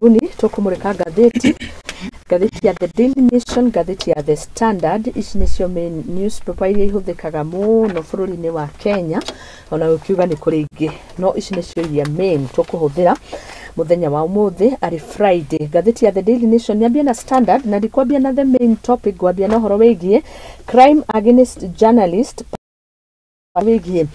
Karibuni tũkũmũrĩka ngathĩti ya The Daily Nation, ngathĩti ya The Standard. Ici nĩcio main newspaper iria ihũthĩkaga mũno bũrũri-inĩ wa Kenya, ona gũkiuga nĩ kũrĩ ingĩ, no ici nĩcio iria main tũkũhũthĩra mũthenya wa ũmũthĩ arĩ Friday. Ngathĩti ya The Daily Nation, nyambie na Standard na ndikwambia na the main topic, ngwambia na ũhoro wĩgiĩ crime against journalist, wĩgiĩ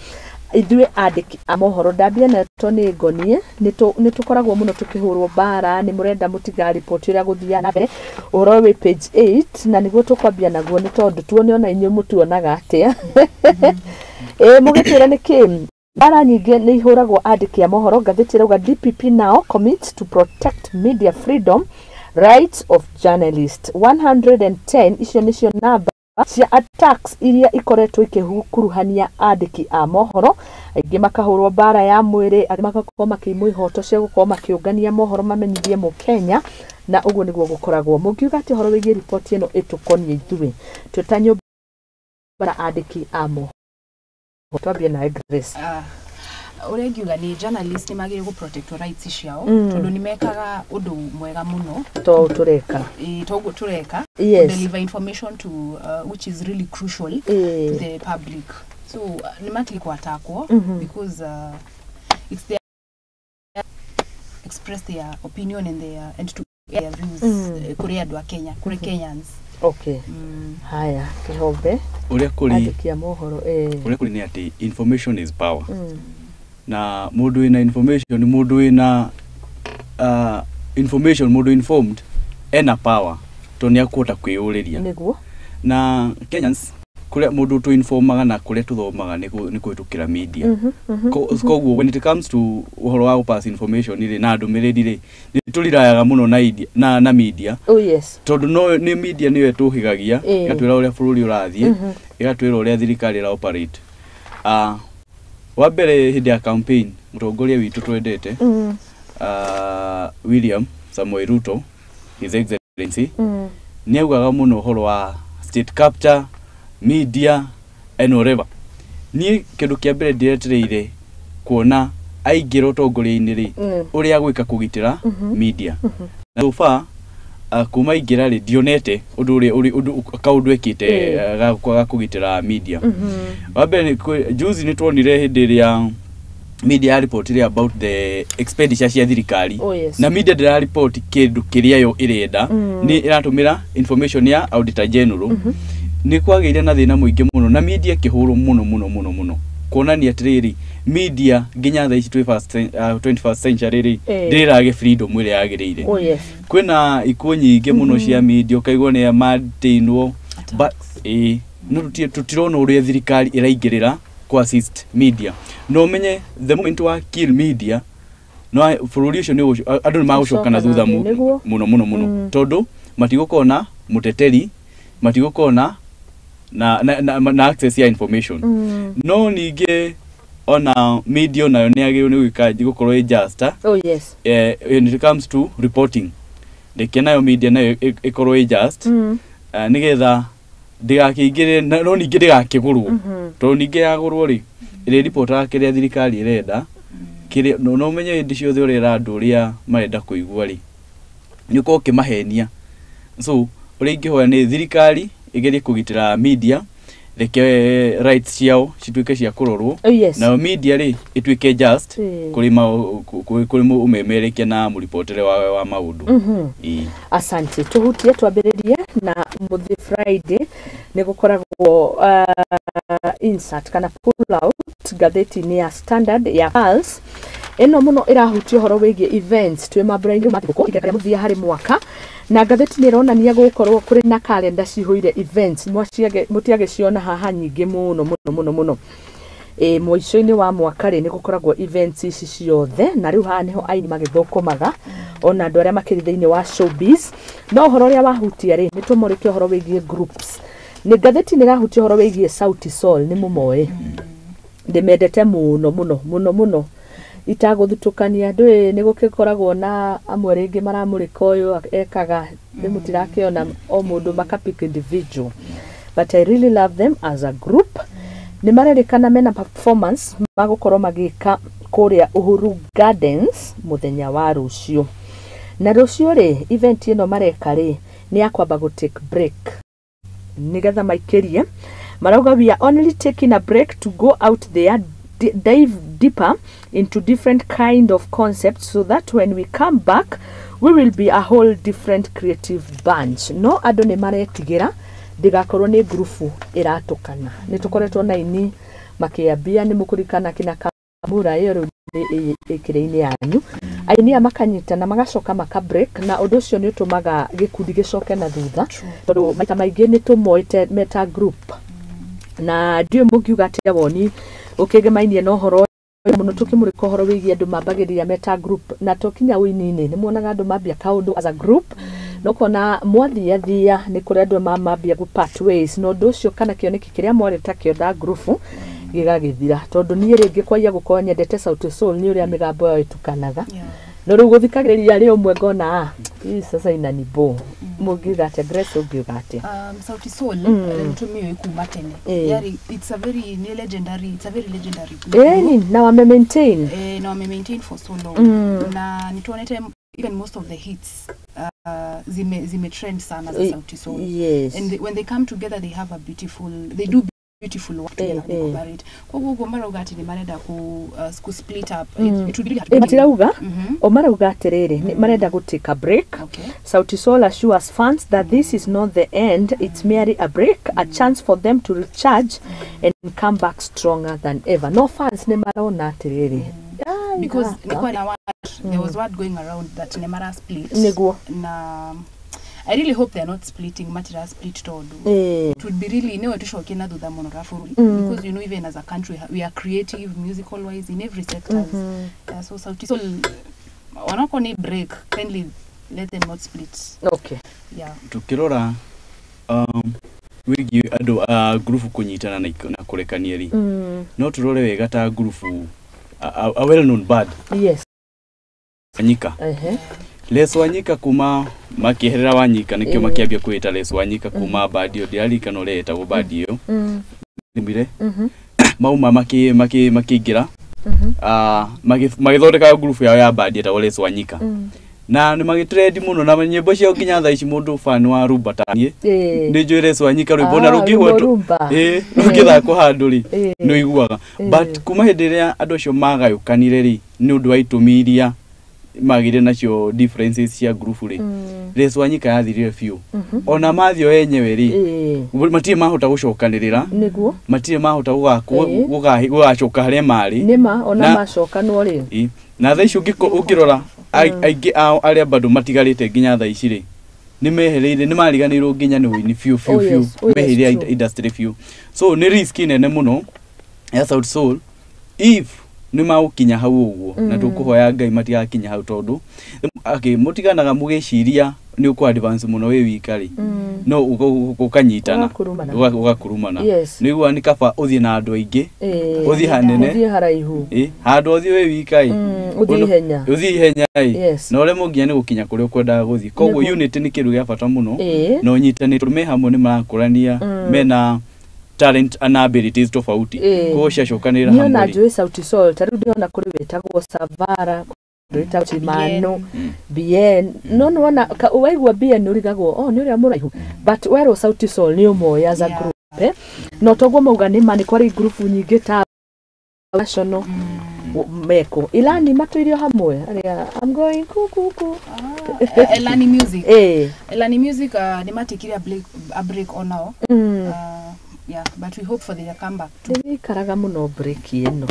ithuĩ andĩki a mohoro. Ndambia na to nĩ ngonie nĩ tũkoragwo mũno tũkĩhũrwo mbara nĩ mũrenda mũtigariboti ũrĩa gũthiaga na mbere. Ũhoro wĩ page 8 na nĩguo tũkwambia naguo, nĩ tondũ tuone ona inyuĩ mũtuonaga atĩa. Ĩ mũgĩtwĩra nĩkĩ mbara nyingĩ nĩ ihũragwo andĩki a mohoro. Ngathĩti ĩrauga DPP now commits to protect media freedom, rights of journalists. 110, icio nĩcio namba cia attacks iria ikoretwo ikĩkuruhania andĩki a mohoro. Aingĩ makahũrwo mbara ya mwĩrĩ, angĩ magakorwo makĩimwo ihoto cia gũkorwo makĩũngania mohoro mamenyithie mũkenya, na ũguo nĩguo gũkoragwo. Mũngiuga atĩ ũhoro wĩgiĩ riboti ĩno ĩtũkoniĩ ithuĩ twĩ ta nyũmba ya andĩki a mohoro? Twambie nawe, Grace. Ah, ũrĩa ingiuga nĩ journalist nĩ magĩrĩirwo gũ protect rights ciao, tondũ nĩ mekaga ũndũ mwega mũno. To tũreka. Ĩ, toguo tũreka, deliver information to which is really crucial to the public, so nĩ matige kwatakwo because it's their express their opinion and to air their views kũrĩ andũ a Kenya, kũrĩ Kenyans. Okay, haya, Kĩhombe. Ũrĩa kũrĩ, andĩki a mohoro, ũrĩa kũrĩ nĩ atĩ information is power, na mũndũ wĩna information, mũndũ wĩna information, mũndũ informed ena power tondũ nĩ akũhota kwĩyũrĩria. Na Kenyans, kũrĩa mũndũ tũinformaga na kũrĩa tũthomaga nĩ kũhĩtũkĩra media. Koguo when it comes to ũhoro wa gũpass information rĩ na ndũmĩrĩri rĩ, nĩ tũrirayaga mũno na, na media, tondũ no nĩ media nĩyo ĩtũhĩgagia, ĩgatwĩra ũrĩa bũrũri ũrathiĩ, ĩgatwĩra ũrĩa thirikari ĩra operate. Wa mbere, hĩndĩ ya campaign, mũtongoria witũ twendete, William Samoei Ruto, His Excellency, nĩ augaga mũno ũhoro wa state capture, media and whatever. Niĩ kĩndũ kĩa mbere ndĩretereire kuona aingĩra ũtongoria-inĩ rĩ, ũrĩa gwĩka kũgitĩra media. Na so far, kuma aingĩra rĩ, ndionete ũndũ ũrĩa ũndũ kaũndũ ekĩte ga kũgitĩra media. Wa mbere nĩ juzi nĩ tuonire hĩndĩ ĩrĩa media ya ripotire about the expenditure cia thirikari, na media ndĩra report kĩndũ kĩrĩa yo ĩrenda, nĩ ĩratũmĩra information ya Auditor General. Nĩ kwagĩire na thĩna mũingĩ mũno na media ĩkĩhũrwo mũno mũno mũno mũno, kuonania atĩrĩrĩ, media nginya thaa ici twĩ 21st century rĩ, ndĩrĩrage freedom ĩrĩa yagĩrĩire. Kwĩna ikuũ nyingĩ mũno cia media, ũkaigua nĩ matĩinwo. But ĩĩ, no tũtirona ũrĩa thirikari ĩraingĩrĩra ku assist media. No ũmenye the moment wa kill media, no bũrũri ũcio nĩ andũ nĩ magũcoka na thutha Gũcoka na thĩ, nĩguo. Mũno mũno mũno, tondũ matigũkorwo na mũteteri, matigũkorwo na access ya information. No ningĩ ona media onayo nĩ yagĩrĩirwo nĩ gwĩka gũkorwo ĩ just, when it comes to reporting. Reke nayo media nayo ĩkorwo ĩ just, nĩgetha ndĩgakĩingĩrĩre no ningĩ ndĩgakĩgũrwo, tondũ ningĩ yagũrwo rĩ, ĩrĩ ripotaga kĩrĩa thirikari ĩrenda. Kĩrĩa no ũmenye hĩndĩ ciothe ũrera andũ ũrĩa marenda kũigua rĩ, nĩ ũkorwo ũkĩmahenia. So ũrĩa ingĩhoya nĩ thirikari ĩgerie kũgitĩra media, reke rights ciao cituĩke cia kũrorwo, nayo media rĩ, ĩtuĩke just kũrĩ kũrĩ ũmemerekia na mũripotere wa maũndũ. Ĩĩ. Asante. Tuhutie twambĩrĩrie na mũthĩ Friday nĩ gũkoragwo insert kana pull out ngathĩti-inĩ ya Standard ya Pulse. Ĩno mũno ĩrahutia ũhoro wĩgiĩ events twĩ mambura-inĩ ma thigũkũ ihinda rĩa mũthia harĩ mwaka, na ngathĩti nĩ ĩronania gũkorwo kũrĩ na kalenda cihũire events. Mũtiagĩciona haha nyingĩ mũno mũno mũno mũno. Ĩ mũico-inĩ wa mwaka rĩ, nĩ gũkoragwo events ici ciothe, na rĩu haha nĩho aini magĩthũkũmaga, ona andũ arĩa makĩrĩ thĩinĩ wa showbiz. No ũhoro ũrĩa wahutia rĩ, nĩ tũmũrĩke ũhoro wĩgiĩ groups. Nĩ ngathĩti nĩ ĩrahutia ũhoro wĩgiĩ Sauti Sol. Nĩ mũmoĩ, ndĩmendete mũno mũno mũno mũno, itagũthutũkania. Ndũĩ nĩ gũgĩkoragwo na amwe rĩngĩ maramũrĩka ũyũ ekaga nĩ mũtirakĩona o mũndũ makapick individual, but I really love them as a group. Nĩ marerĩkana mena performance magũkorwo magĩka kũrĩa Uhuru Gardens mũthenya wa rũciũ. Na rũciũ rĩ, event ĩno mareka rĩ, nĩ ya kwamba gũ take break nĩgetha maikĩrie. Marauga, "We are only taking a break to go out there, dive deeper into different kind of concepts, so that when we come back we will be a whole different creative bunch." No andũ nĩ maretigĩra ndĩgakorwo nĩ ngurubu ĩratũkana. Nĩ tũkoretwo na aini makĩambia, nĩ mũkũririkana kina Kamura ĩyo rĩu nĩ ĩkĩrĩ-inĩ yanyu, aini aya makanyitana magacoka maka break, na ũndũ ũcio nĩ ũtũmaga gĩkundi gĩcoke na thutha, tondũ maita maingĩ nĩ tũmoĩte meta group. Na ndiũĩ mũngiuga atĩa, woni ũkĩgemainie na ũhoro ũyũ mũno, tũkĩmũrĩka ũhoro wĩgiĩ andũ mambagĩrĩria meta group, na tũkinya ũini-inĩ nĩ muonaga andũ mambia kaũndũ as a group, no kona mwathiathia nĩ kũrĩ andũ mambia gũ part ways, na ũndũ ũcio kana kĩoneki kĩrĩa mwarĩ takĩo nda group gĩgagĩthira. Tondũ niĩ rĩngĩ kwaia gũkorwo nyendete Sauti Sol nĩ ũrĩa mĩgambo yao ĩtukanaga, no rĩu gũthikagĩrĩria rĩ ũmwe ngona, "Ah, hii sasa inanibo." Mũngiuga atĩa? Grace, ũngiuga atĩa? Sauti Sol tũmĩũĩ kuma tene. Yari, it's a very nĩ legendary, it's a very legendary group. Ĩni na wame maintain. Na wame maintain for so long, na nituonete even most of the hits zime trend sana za Sauti Sol. And when they come together, they have a beautiful, they do beautiful work together, they collaborate. Koguo ũguo marauga atĩ nĩ marenda ku split up, it would really Matirauga, o marauga atĩrĩrĩ, marenda gũ take a break. Sauti Sol assures fans that this is not the end, it's merely a break, a chance for them to recharge and come back stronger than ever. No fans nĩ marona atĩrĩrĩ, ai, because gaka. nĩ kwarĩ na word, there was word going around that nĩ mara split. Na I really hope they are not splitting, matira split, tondu it would be really niwe tucokie na thutha muno ra bũrũri, because even as a country we are creative musical wise in every sectors. Yeah, so Sauti Sol, onakorwo nĩ break, kindly let them not split. Yeah. Tukirora wĩgiĩ andũ a ngurubu kũnyitana na kũrekania rĩ, no tũrore wega ta ngurubu a well known band, Wanyika. Les Wanyika, kuma makĩeherera Wanyika nĩkĩo makĩambia kwĩta Les Wanyika, kuma bandi ĩyo ndiririkana ũrĩa ĩtagwo bandi ĩyo mire mauma makĩingĩra magĩthondeka ngurubu yao ya bandi ĩtagwo Les Wanyika, na nĩ magĩtrendi mũno na nyĩmbo ciao nginya thaa ici. Mũndũ fan wa rumba ta niĩ nĩ njũĩ Les Wanyika rwĩmbo na Ah, rũngĩgwetwo rwĩmbo rumba. Rũngĩthakwo handũ rĩ, nĩ ũiguaga. But kuma hĩndĩ ĩrĩa andũ acio magayũkanire rĩ, nĩ ũndũ wa itũmi iria magĩire nacio, differences cia ngurubu rĩ, Les Wanyika yathirire biũ. Ona mathio enyewe rĩ, matirĩ mahota gũcokanĩrĩra. Matirĩ mahota gũgacoka harĩa marĩ. Nĩma ona macokanwo rĩ. Ĩ, na thaa ici ũngĩrora aingĩ ao arĩa bado matigarĩte nginya thaa ici rĩ, nĩ mehereire, nĩ mariganĩirwo nginya nĩ ũini biũ biũ biũ. Mehereire industry biũ, so nĩ risk nene mũno ya Sauti Sol if nĩ magũkinya hau ũguo, na tũkũhoya Ngai matigakinya hau, tondũ okay, mũtiganaga mũgĩciria nĩ ũkũ advance mũno wĩ wika rĩ, no ũkanyitana. Ũgakurumana. Ũgakurumana. Nĩ ũiguaga nĩ kaba ũthiĩ na andũ aingĩ, ũthiĩ hanene. Ũthiĩ haraihu. Ĩ, handũ ũthiĩ wĩ wika ĩ, Ũthiĩ ihenya. Ũthiĩ ihenya ĩ, na ũremwo nginya nĩ gũkinya kũrĩa ũkwendaga gũthiĩ. Koguo unity nĩ kĩndũ gĩa bata mũno, na ũnyitanĩri, tondũ me hamwe nĩ marakũrania, mena talent and abilities tofauti, koguo ciacokanĩrĩra Niĩ ona hamwe rĩ. Njũĩ Sauti Sol, ta rĩu ndĩrona kũrĩ wĩtagwo Savara, kũrĩ wĩtagwo Chimano, Bien. No nĩwona waigua Bien ũrigagwo, oh, nĩ ũrĩa mũraihu, but werwo Sauti Sol nĩ ũmoĩ as a group, eh? No toguo mauga nĩ ma nĩ kwarĩ ngurubu nyingĩ ta National meko ilani matũirio hamwe arĩa I'm going kukuku. Ah, Elani Music. Elani Music nĩ matikire a break onao. Yeah, but we hope for their comeback too. Nĩ ikaraga mũno break ĩno.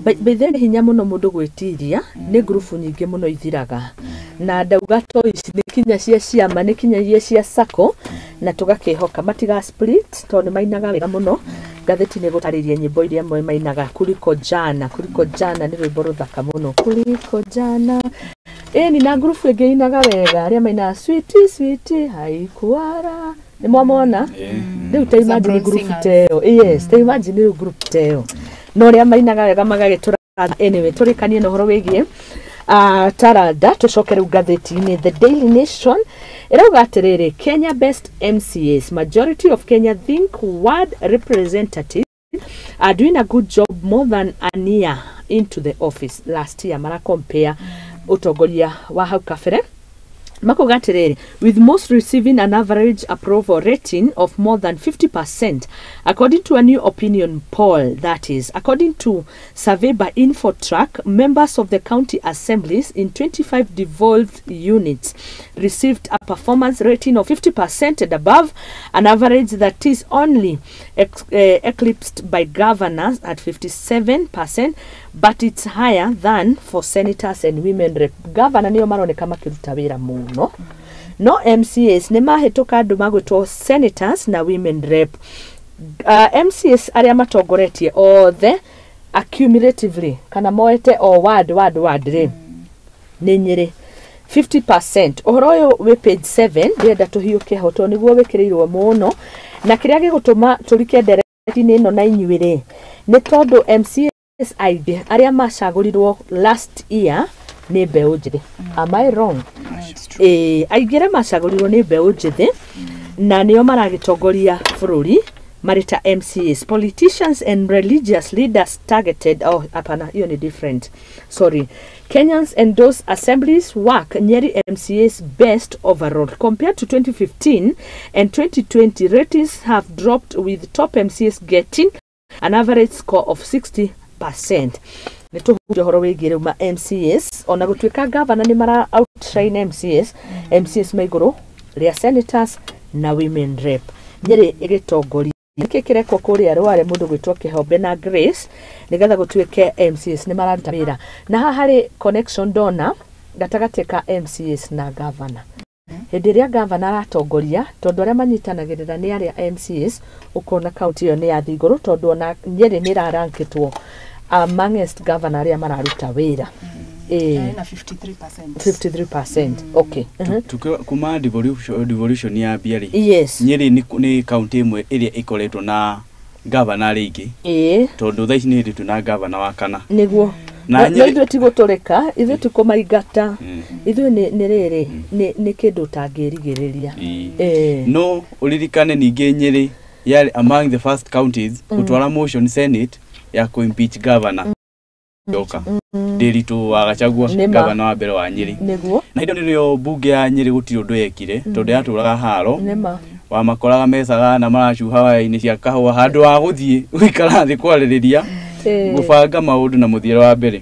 By the way, nĩ hinya mũno mũndũ gwĩtiria, nĩ ngurubu nyingĩ mũno ithiraga, na ndauga to ici, nĩ kinya cia ciama, nĩ kinyagia cia sacco, na tũgakĩhoka matiga split tondũ nĩ mainaga wega mũno. Ngathĩti nĩ gũtarĩria nyĩmbo iria amwe mainaga, kuliko jana. Kuliko jana nĩ rwĩmbo rũthaka mũno, kuliko jana. Ĩni na ngurubu ĩngĩ inaga wega, arĩa mainaga switi switi haikuara, nĩ mwamona? Rĩu ta imagine Zabron ngurubu Singers. ta ĩyo. Yes, ta imagine rĩu ngurubu ta ĩyo na ũrĩa mainaga wega magagĩtũra. Anyway, tũrĩkanie na ũhoro wĩgiĩ taranda, tũcoke rĩu ngathĩti-inĩ. The Daily Nation ĩrauga atĩrĩrĩ, "Kenya best MCAs, majority of Kenya think ward representative are doing a good job more than a year into the office." Last year mara compare ũtongoria wa hau kabere. Makuga atĩrĩrĩ, with most receiving an average approval rating of more than 50% according to a new opinion poll. That is according to survey by Infotrack, members of the county assemblies in 25 devolved units received a performance rating of 50% and above, an average that is only eclipsed by governors at 57%, but it's higher than for senators and women rep. Governor nĩo maroneka makĩruta wĩra mũno, no MCAs nĩ mahĩtũka andũ magwĩtwo senators na women rep. MCAs arĩa matongoretie othe accumulatively kana moete o ward ward ward rĩ, nĩ Nyĩrĩ 50%. Ũhoro ũyũ wĩ page 7, ndĩrenda tũhiũke ho tondũ nĩguo wĩkĩrĩirwo mũno, na kĩrĩa gĩgũtũma tũrike ndereti-inĩ ĩno na inyuĩ rĩ, nĩ tondũ MCAs aingĩ arĩa macagũrirwo last year nĩ mbeũ njĩthĩ. Am I wrong? It's true. Ĩĩ, aingĩ arĩa macagũrirwo nĩ mbeũ njĩthĩ na nĩo maragĩtongoria bũrũri marĩ ta MCAs. Politicians and religious leaders targeted, oh, hapana, hiyo ni different, sorry. Kenyans endorse assemblies work, Nyeri MCAs best overall. Compared to 2015 and 2020, ratings have dropped with top MCAs getting an average score of 60%. Nĩ tũhunjia ũhoro wĩgiĩ rĩu ma MCAs, ona gũtuĩka gavana nĩ mara outshine MCAs, MCAs me igũrũ rĩa senators na women rep. Nyĩrĩ ĩgĩtongoria nĩkĩ kĩrekwo kũrĩa Rware mũndũ gwĩtwo Kĩhombe na Grace nĩgetha gũtuĩke MCAs nĩ mararuta wĩra, na haha harĩ connection ndona gatagatĩ ka MCAs na gavana. Hĩndĩ ĩrĩa gavana aratongoria, tondũ arĩa manyitanagĩrĩra nĩ arĩa MCAs, ũkona kaunti ĩyo nĩ yathiĩ igũrũ, tondũ ona Nyĩrĩ nĩ ĩrarankĩtwo amongst governor arĩa mararuta wĩra. Ĩĩ. Na 53%. 53%, okay. Kuma devolution yambia rĩ, Nyĩrĩ nĩ kaunti ĩmwe ĩrĩa ĩkoretwo na gavana rĩngĩ, tondũ thaa ici nĩ hĩndĩ twĩna gavana wa kana. Nĩguo. Na No ithuĩ ti gũtũrĩka, ithuĩ ti kũmaingata, ithuĩ nĩ rĩrĩ, nĩ kĩndũ ũtangĩrigĩrĩria. No ũririkane ningĩ Nyĩrĩ yarĩ among the first counties gũtwara motion Senate ya kũ-impeach governor Yoka Ndiritu wa Gachagua, Nĩma. Governor wa mbere wa Nyĩrĩ. Na hĩndĩ ĩyo nĩrĩo mbunge ya Nyĩrĩ gũtirĩ ũndũ yekire, tondũ yatũraga haro, wamakoraga mecaga na maracuha waya-inĩ cia kahũa handũ ha gũthiĩ gũikara thĩ kwarĩrĩria gũbanga maũndũ na mũthiĩre wa mbere.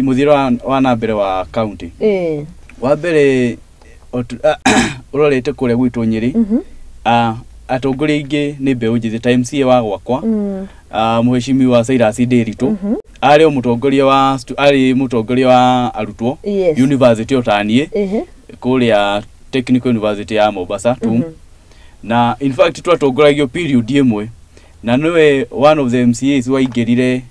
Mũthiĩre wa na mbere wa county. Wa mbere ũrorete kũrĩa gwitũ Nyĩrĩ, atongoria aingĩ nĩ mbeũ njĩthĩ ta MCA wa gwakwa, mũheshimiwa Cyrus Ndiritu, arĩ o mũtongoria wa arĩ mũtongoria wa arutwo university o ta niĩ, kũrĩa Technical University ya Mombasa TUM, na in fact twatongoragio period ĩmwe, na nĩwe one of the MCAs waingĩrire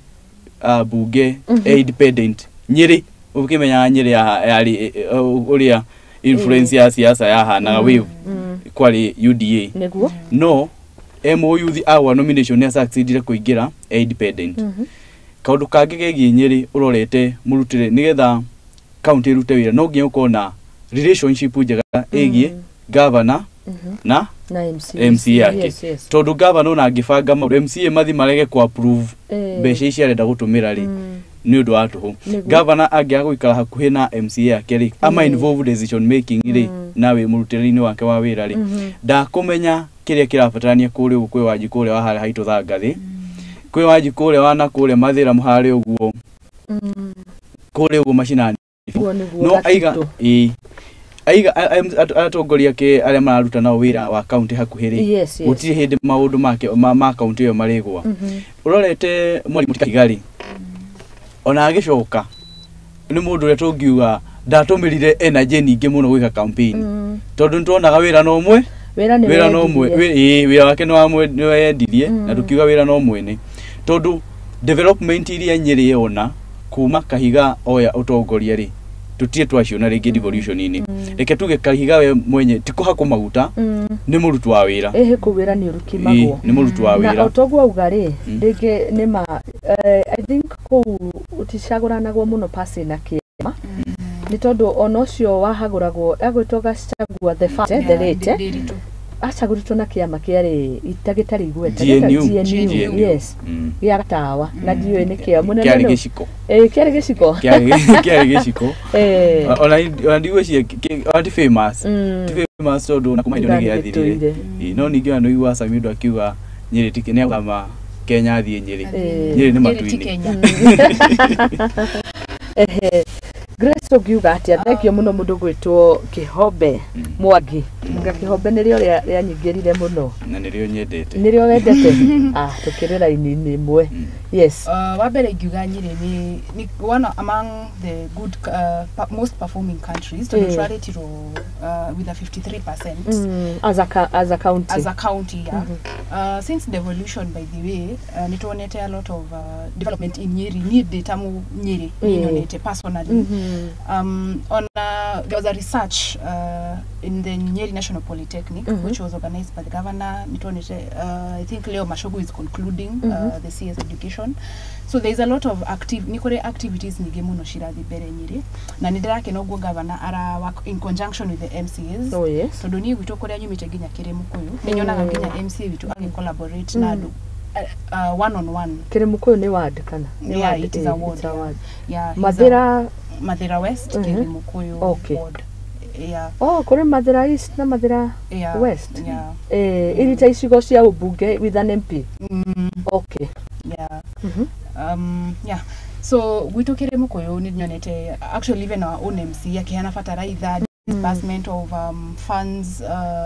bunge e independent Nyĩrĩ. Ũkĩmenyaga Nyĩrĩ yarĩ ũrĩa influence ya siasa yahanaga, wave kwarĩ UDA, no MOU agwa nomination nĩ succeedire kũingĩra e independent. Kaũndũ kangĩ kegiĩ Nyĩrĩ ũrorete mũrutĩre, nĩgetha county ĩrute wĩra no nginya ũkorwo na relationship njega ĩgiĩ governor na Na MCA. MCA yake, tondũ governor ona angĩbanga maũndũ, MCA mathi marege ku approve mbeca ici arenda gũtũmĩra rĩ, nĩ ũndũ wa tũhũ. Governor angĩaga gũikara hakuhĩ na MCA yake rĩ, ama involve decision making rĩ, na wĩ mũrutĩre-inĩ wake wa wĩra rĩ, ndakũmenya kĩrĩa kĩrabatarania kũrĩa ũguo kwĩ Wanji kũrĩa wa harĩa haitũ Thangathĩ, kwĩ Wanji kũrĩa wa na kũrĩa Mathĩra mũharĩ ũguo, kũrĩa ũguo macinani. Nĩguo, nĩguo, No aiga Gatitũ. Ĩĩ, aiga atongoria ke arĩa mararuta nao wĩra wa kaunti hakuhĩ rĩ, gũtirĩ hĩndĩ maũndũ make ma kaunti ĩyo marĩgwa. Ũrorete mwarimũ Kahiga rĩ, ona agĩcoka nĩ mũndũ ũrĩa tũngiuga ndatũmĩrire energy nyingĩ mũno gwĩka campaign, tondũ nĩtuonaga wĩra no ũmwe. Wĩra nĩ Wĩra no ũmwe. wendirie. Ĩĩ, wĩra wake nĩ wendirie, na tũkiuga wĩra no mwene, tondũ development iria Nyĩrĩ yona kuma Kahiga oya ũtongoria rĩ, tũtirĩ twaciona rĩngĩ devolution-inĩ. Reke tuge Kahiga we mwenye ti kũhakwo maguta, nĩ mũruti wa wĩra. Ĩhĩ, kũu wĩra nĩ ũrukimagwo. Ĩĩ, nĩ mũruti wa Na wĩra. o toguo auga rĩ, rĩngĩ nĩ ma I think kũu ũticagũranagwo mũno pasi na kĩama, nĩ tondũ ona ũcio wahagũragwo agwĩtwo Gachagua the first, the late, Ndiritu. Acagũrĩtwo na kĩama kĩarĩ gĩtarĩ igweta. GNU. GNU, yes. Gĩa gatawa na ndiũĩ nĩ kĩa mũnene. Kĩarĩ gĩciko. Ĩĩ, kĩarĩ gĩciko. Kĩarĩ gĩciko. Ona ndigwĩciria ona ti famous. Ti famous tondũ na kuma hĩndĩ ĩyo nĩ gĩathirire. No ningĩ ona nĩũiguaga Samido akiuga Nyĩrĩ ti nĩ athama Kenya athiĩ Nyĩrĩ. Nyĩrĩ nĩ matu-inĩ. Grace, ũngiuga atĩa? Thengio mũno mũndũ gwĩtwo Kĩhombe Mwangi. Nga Kĩhombe nĩrĩo rĩanyingĩrire mũno. Na nĩrĩo nyendete. Nĩrĩo wendete? Ah, tũkĩrĩ raini-inĩ ĩmwe. Yes. Wa mbere ingiuga Nyĩrĩ nĩ one among the good most performing countries tondũ tũraretirwo with a 53% as a county. As a county, yeah. Since devolution, by the way, nĩ tuonete a lot of development in Nyeri. Niĩ ndĩ ta Nyeri, niĩ nyonete personally. On there was a research in the Nyeri National Polytechnic, which was organized by the governor. Nĩ tuonete, I think Leo Mashogu is concluding the CS education. So there is a lot of active, nĩ kũrĩ activities nyingĩ mũno cirathiĩ mbere Nyeri, na nĩ ndĩrakena ũguo governor ara work in conjunction with the MCAs. Oh, yes. Tondũ niĩ gwitũ kũrĩa nyumĩte nginya Kĩrĩmũkũyũ nĩ nyonaga nginya MCA witũ agĩ collaborate na andũ one on one. Kĩrĩmũkũyũ nĩ ward kana? Nĩ Yeah, ward, it is a ward. It's a ward. Yeah, he's Mathĩra. Mathira West, Kĩrĩmũkũyũ ward. Yeah. Oh, kũrĩ Mathĩra East na Mathĩra West. Yeah. Iri ta icigo cia ũmbunge with an MP. Okay. Yeah. Yeah. So gwitũ Kĩrĩmũkũyũ nĩ nyonete actually even our own MC akĩheana bataraitha, disbursement of funds,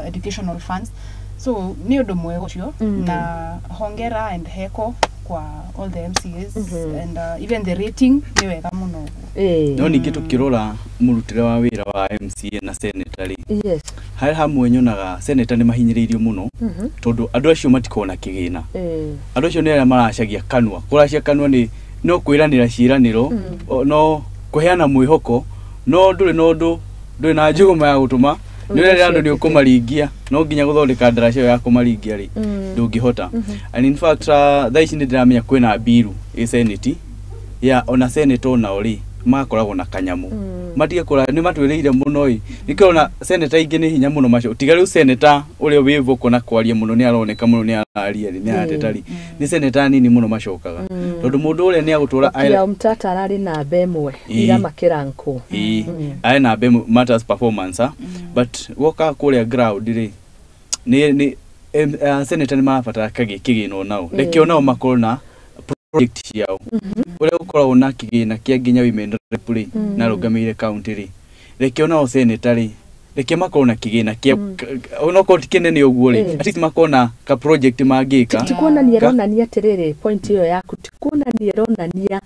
educational funds. So nĩ ũndũ mwega ũcio, na hongera and heko kwa all the MCAs and even the rating nĩ wega mũno. No ningĩ tũkĩrora mũrutĩre wa wĩra wa MCA na senator rĩ, Yes. harĩ hamwe nyonaga senator nĩ mahinyĩrĩirio mũno tondũ andũ acio matikoragwo na kĩgĩna. Andũ acio nĩ arĩa maracagia kanua. Kũracia kanua nĩ no kwĩranĩra ciĩranĩro, no kũheana mwĩhoko, no ndũrĩ na ũndũ, ndũrĩ na njũgũma ya gũtũma. Nĩ ũrĩa andũ nĩ ũkũmaringia, no nginya gũthondeka ndaraca ĩyo ya kũmaringia rĩ, ndũngĩhota. And in fact, thaa ici nĩ ndĩramenya kwĩna mbiru ĩ senate ya ona senator onao rĩ magakoragwo na kanyamũ. Matige kũra nĩ matwĩrĩire mũno ĩ. Nĩkĩo ona senator aingĩ nĩ hinya mũno macio. Tiga rĩu senator ũrĩa wĩ vocal na kwaria mũno nĩ aroneka mũno nĩ araria rĩ, nĩ arateta rĩ. Nĩ senator nini mũno macokaga. Tondũ mũndũ ũrĩa nĩ agũtũra Okiya Omtatah ararĩ namba ĩmwe ira makĩrankwo. Ĩĩ, arĩ namba ĩmwe matters performance, but woka kũrĩa ground rĩ, nĩ senator nĩ marabatara kĩgĩna onao. Reke onao makorwo na project ciao. Ũrĩa gũkoragwo na kĩgĩna kĩa nginya women rep rĩ, na arũgamĩrĩire county rĩ, reke onao senator rĩ, reke makorwo na kĩgĩna kĩa onokorwo ti kĩnene ũguo rĩ, at least makorwo na ka project mangĩka. Ti kuonania ĩronania atĩrĩrĩ, point ĩyo yaku ti kuonania ĩronania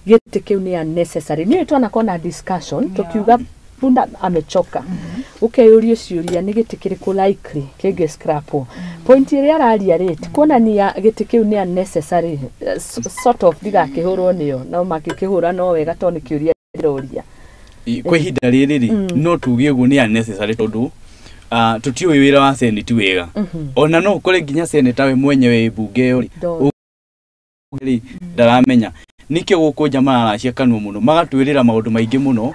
gĩtĩ kĩu nĩ unnecessary. Nĩũĩ twanakorwo na discussion tũkiuga punda amechoka, ũkeyũria ciũria nĩ gĩtĩ kĩrĩkũ likely kĩngĩ scrapwo. Point ĩrĩa araria rĩ, ti kuonania gĩtĩ kĩu nĩ unnecessary, sort of ndigakĩhũrwo nĩyo, no mangĩkĩhũra no wega tondũ nĩ kĩũria ndĩroria. Kwa ihinda rĩrĩ rĩ, no tuge ũguo nĩ unnecessary tondũ tũtiũĩ wĩra wa senate wega. Ona no ũkore nginya senator we mwenyewe mbunge ĩyo rĩ, ndaramenya. Nĩkĩo gũkũ nja mararacia kanua mũno, magatwĩrĩra maũndũ maingĩ mũno,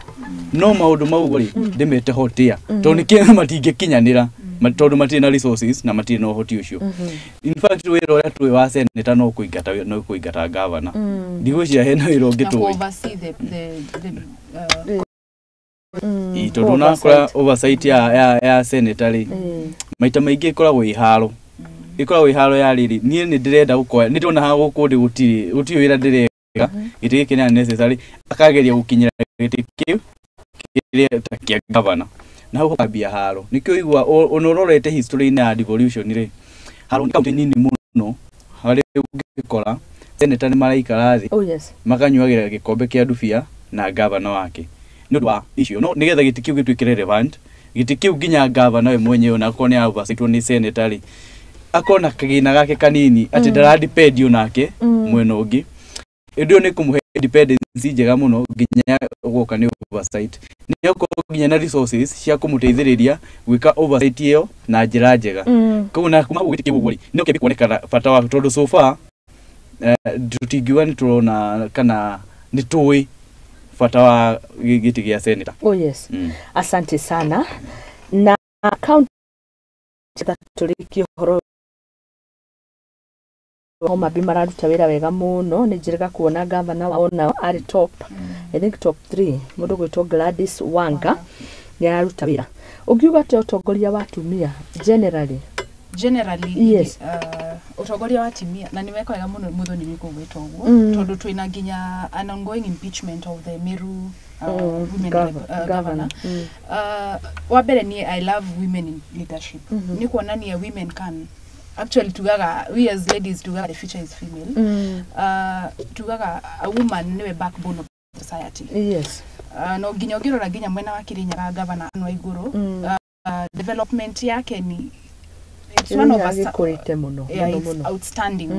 no maũndũ mau rĩ, ndĩmete hot air. Tondũ nĩkĩo matingĩkinyanĩra, tondũ matirĩ na resources na matirĩ na ũhoti ũcio. In fact, wĩra ũrĩa tũĩ wa senator no kũingata, no kũingata governor. Ndigwĩciria hena wĩra ũngĩ Na tũĩ. oversee the Tondũ onakora oversight ya senator rĩ, maita maingĩ ĩkoragwo ĩ haro. Ĩkoragwo ĩ haro ya rĩrĩ, niĩ nĩ ndĩrenda gũkoya, nĩ ndĩrona haha gũkũ ndĩ gũtirĩ wĩra ndĩreka, gĩtĩ gĩkĩ nĩ unnecessary, akageria gũkinyĩra gĩtĩ kĩu kĩrĩa ta kĩa governor. Na hau hakambia haro. Nĩkĩo ũigua ona ũrorete history-inĩ ya devolution rĩ, haro nĩ kaunti nini mũno harĩa ũngĩkora senator nĩ maraikara thĩ, Oh, yes. makanyuagĩra gĩkombe kĩa ndubia na governor wake. Nĩ ũndũ wa icio, no nĩgetha gĩtĩ kĩu gĩtuĩke relevant, gĩtĩ kĩu nginya governor we mwenyewe ona akorwo nĩ overseetwo nĩ senator rĩ, akorwo na kagĩna gake kanini atĩ ndaradependio nake mwena ũngĩ. Ĩndĩ ĩyo nĩ kũmũhe independence njega mũno nginya gwoka nĩ oversight. Nĩ okorwo nginya na resources cia kũmũteithĩrĩria gwĩka oversight ĩyo na njĩra njega. Koguo na kuma hau gĩtĩ kĩu ũguo rĩ, no kĩambie kuonekana bata wa tondũ so far tũtingiuga nĩ tũrona kana nĩ tũĩ bata wa gĩtĩ gĩa senator. Oh, yes. Asante sana. Na county Tũrĩkie ũhoro Homa Bay mararuta wĩra wega mũno. Nĩ njĩrĩga kuona gavana wao nao arĩ top, I think top 3, mũndũ gwĩtwo Gladys Wanga nĩ araruta wĩra. Ũngiuga atĩa ũtongoria wa atumia generally? Generally, Yes. Ũtongoria wa atumia na nĩ weka wega mũno Muthoni nĩ kũgwĩta ũguo, tondũ twĩna nginya an ongoing impeachment of the Meru women rep, governor. Wa mbere niĩ I love women in leadership. Nĩ kuonania women can actually, tugaga we as ladies tugaga the future is female. Tugaga a woman niwe backbone of society. No nginya ũngĩrora nginya mwena wa Kirinyaga, governor Anne Waiguru, development yake ni it's one of us gĩkũrĩte mũno. Yeah, mũno it's mũno. outstanding.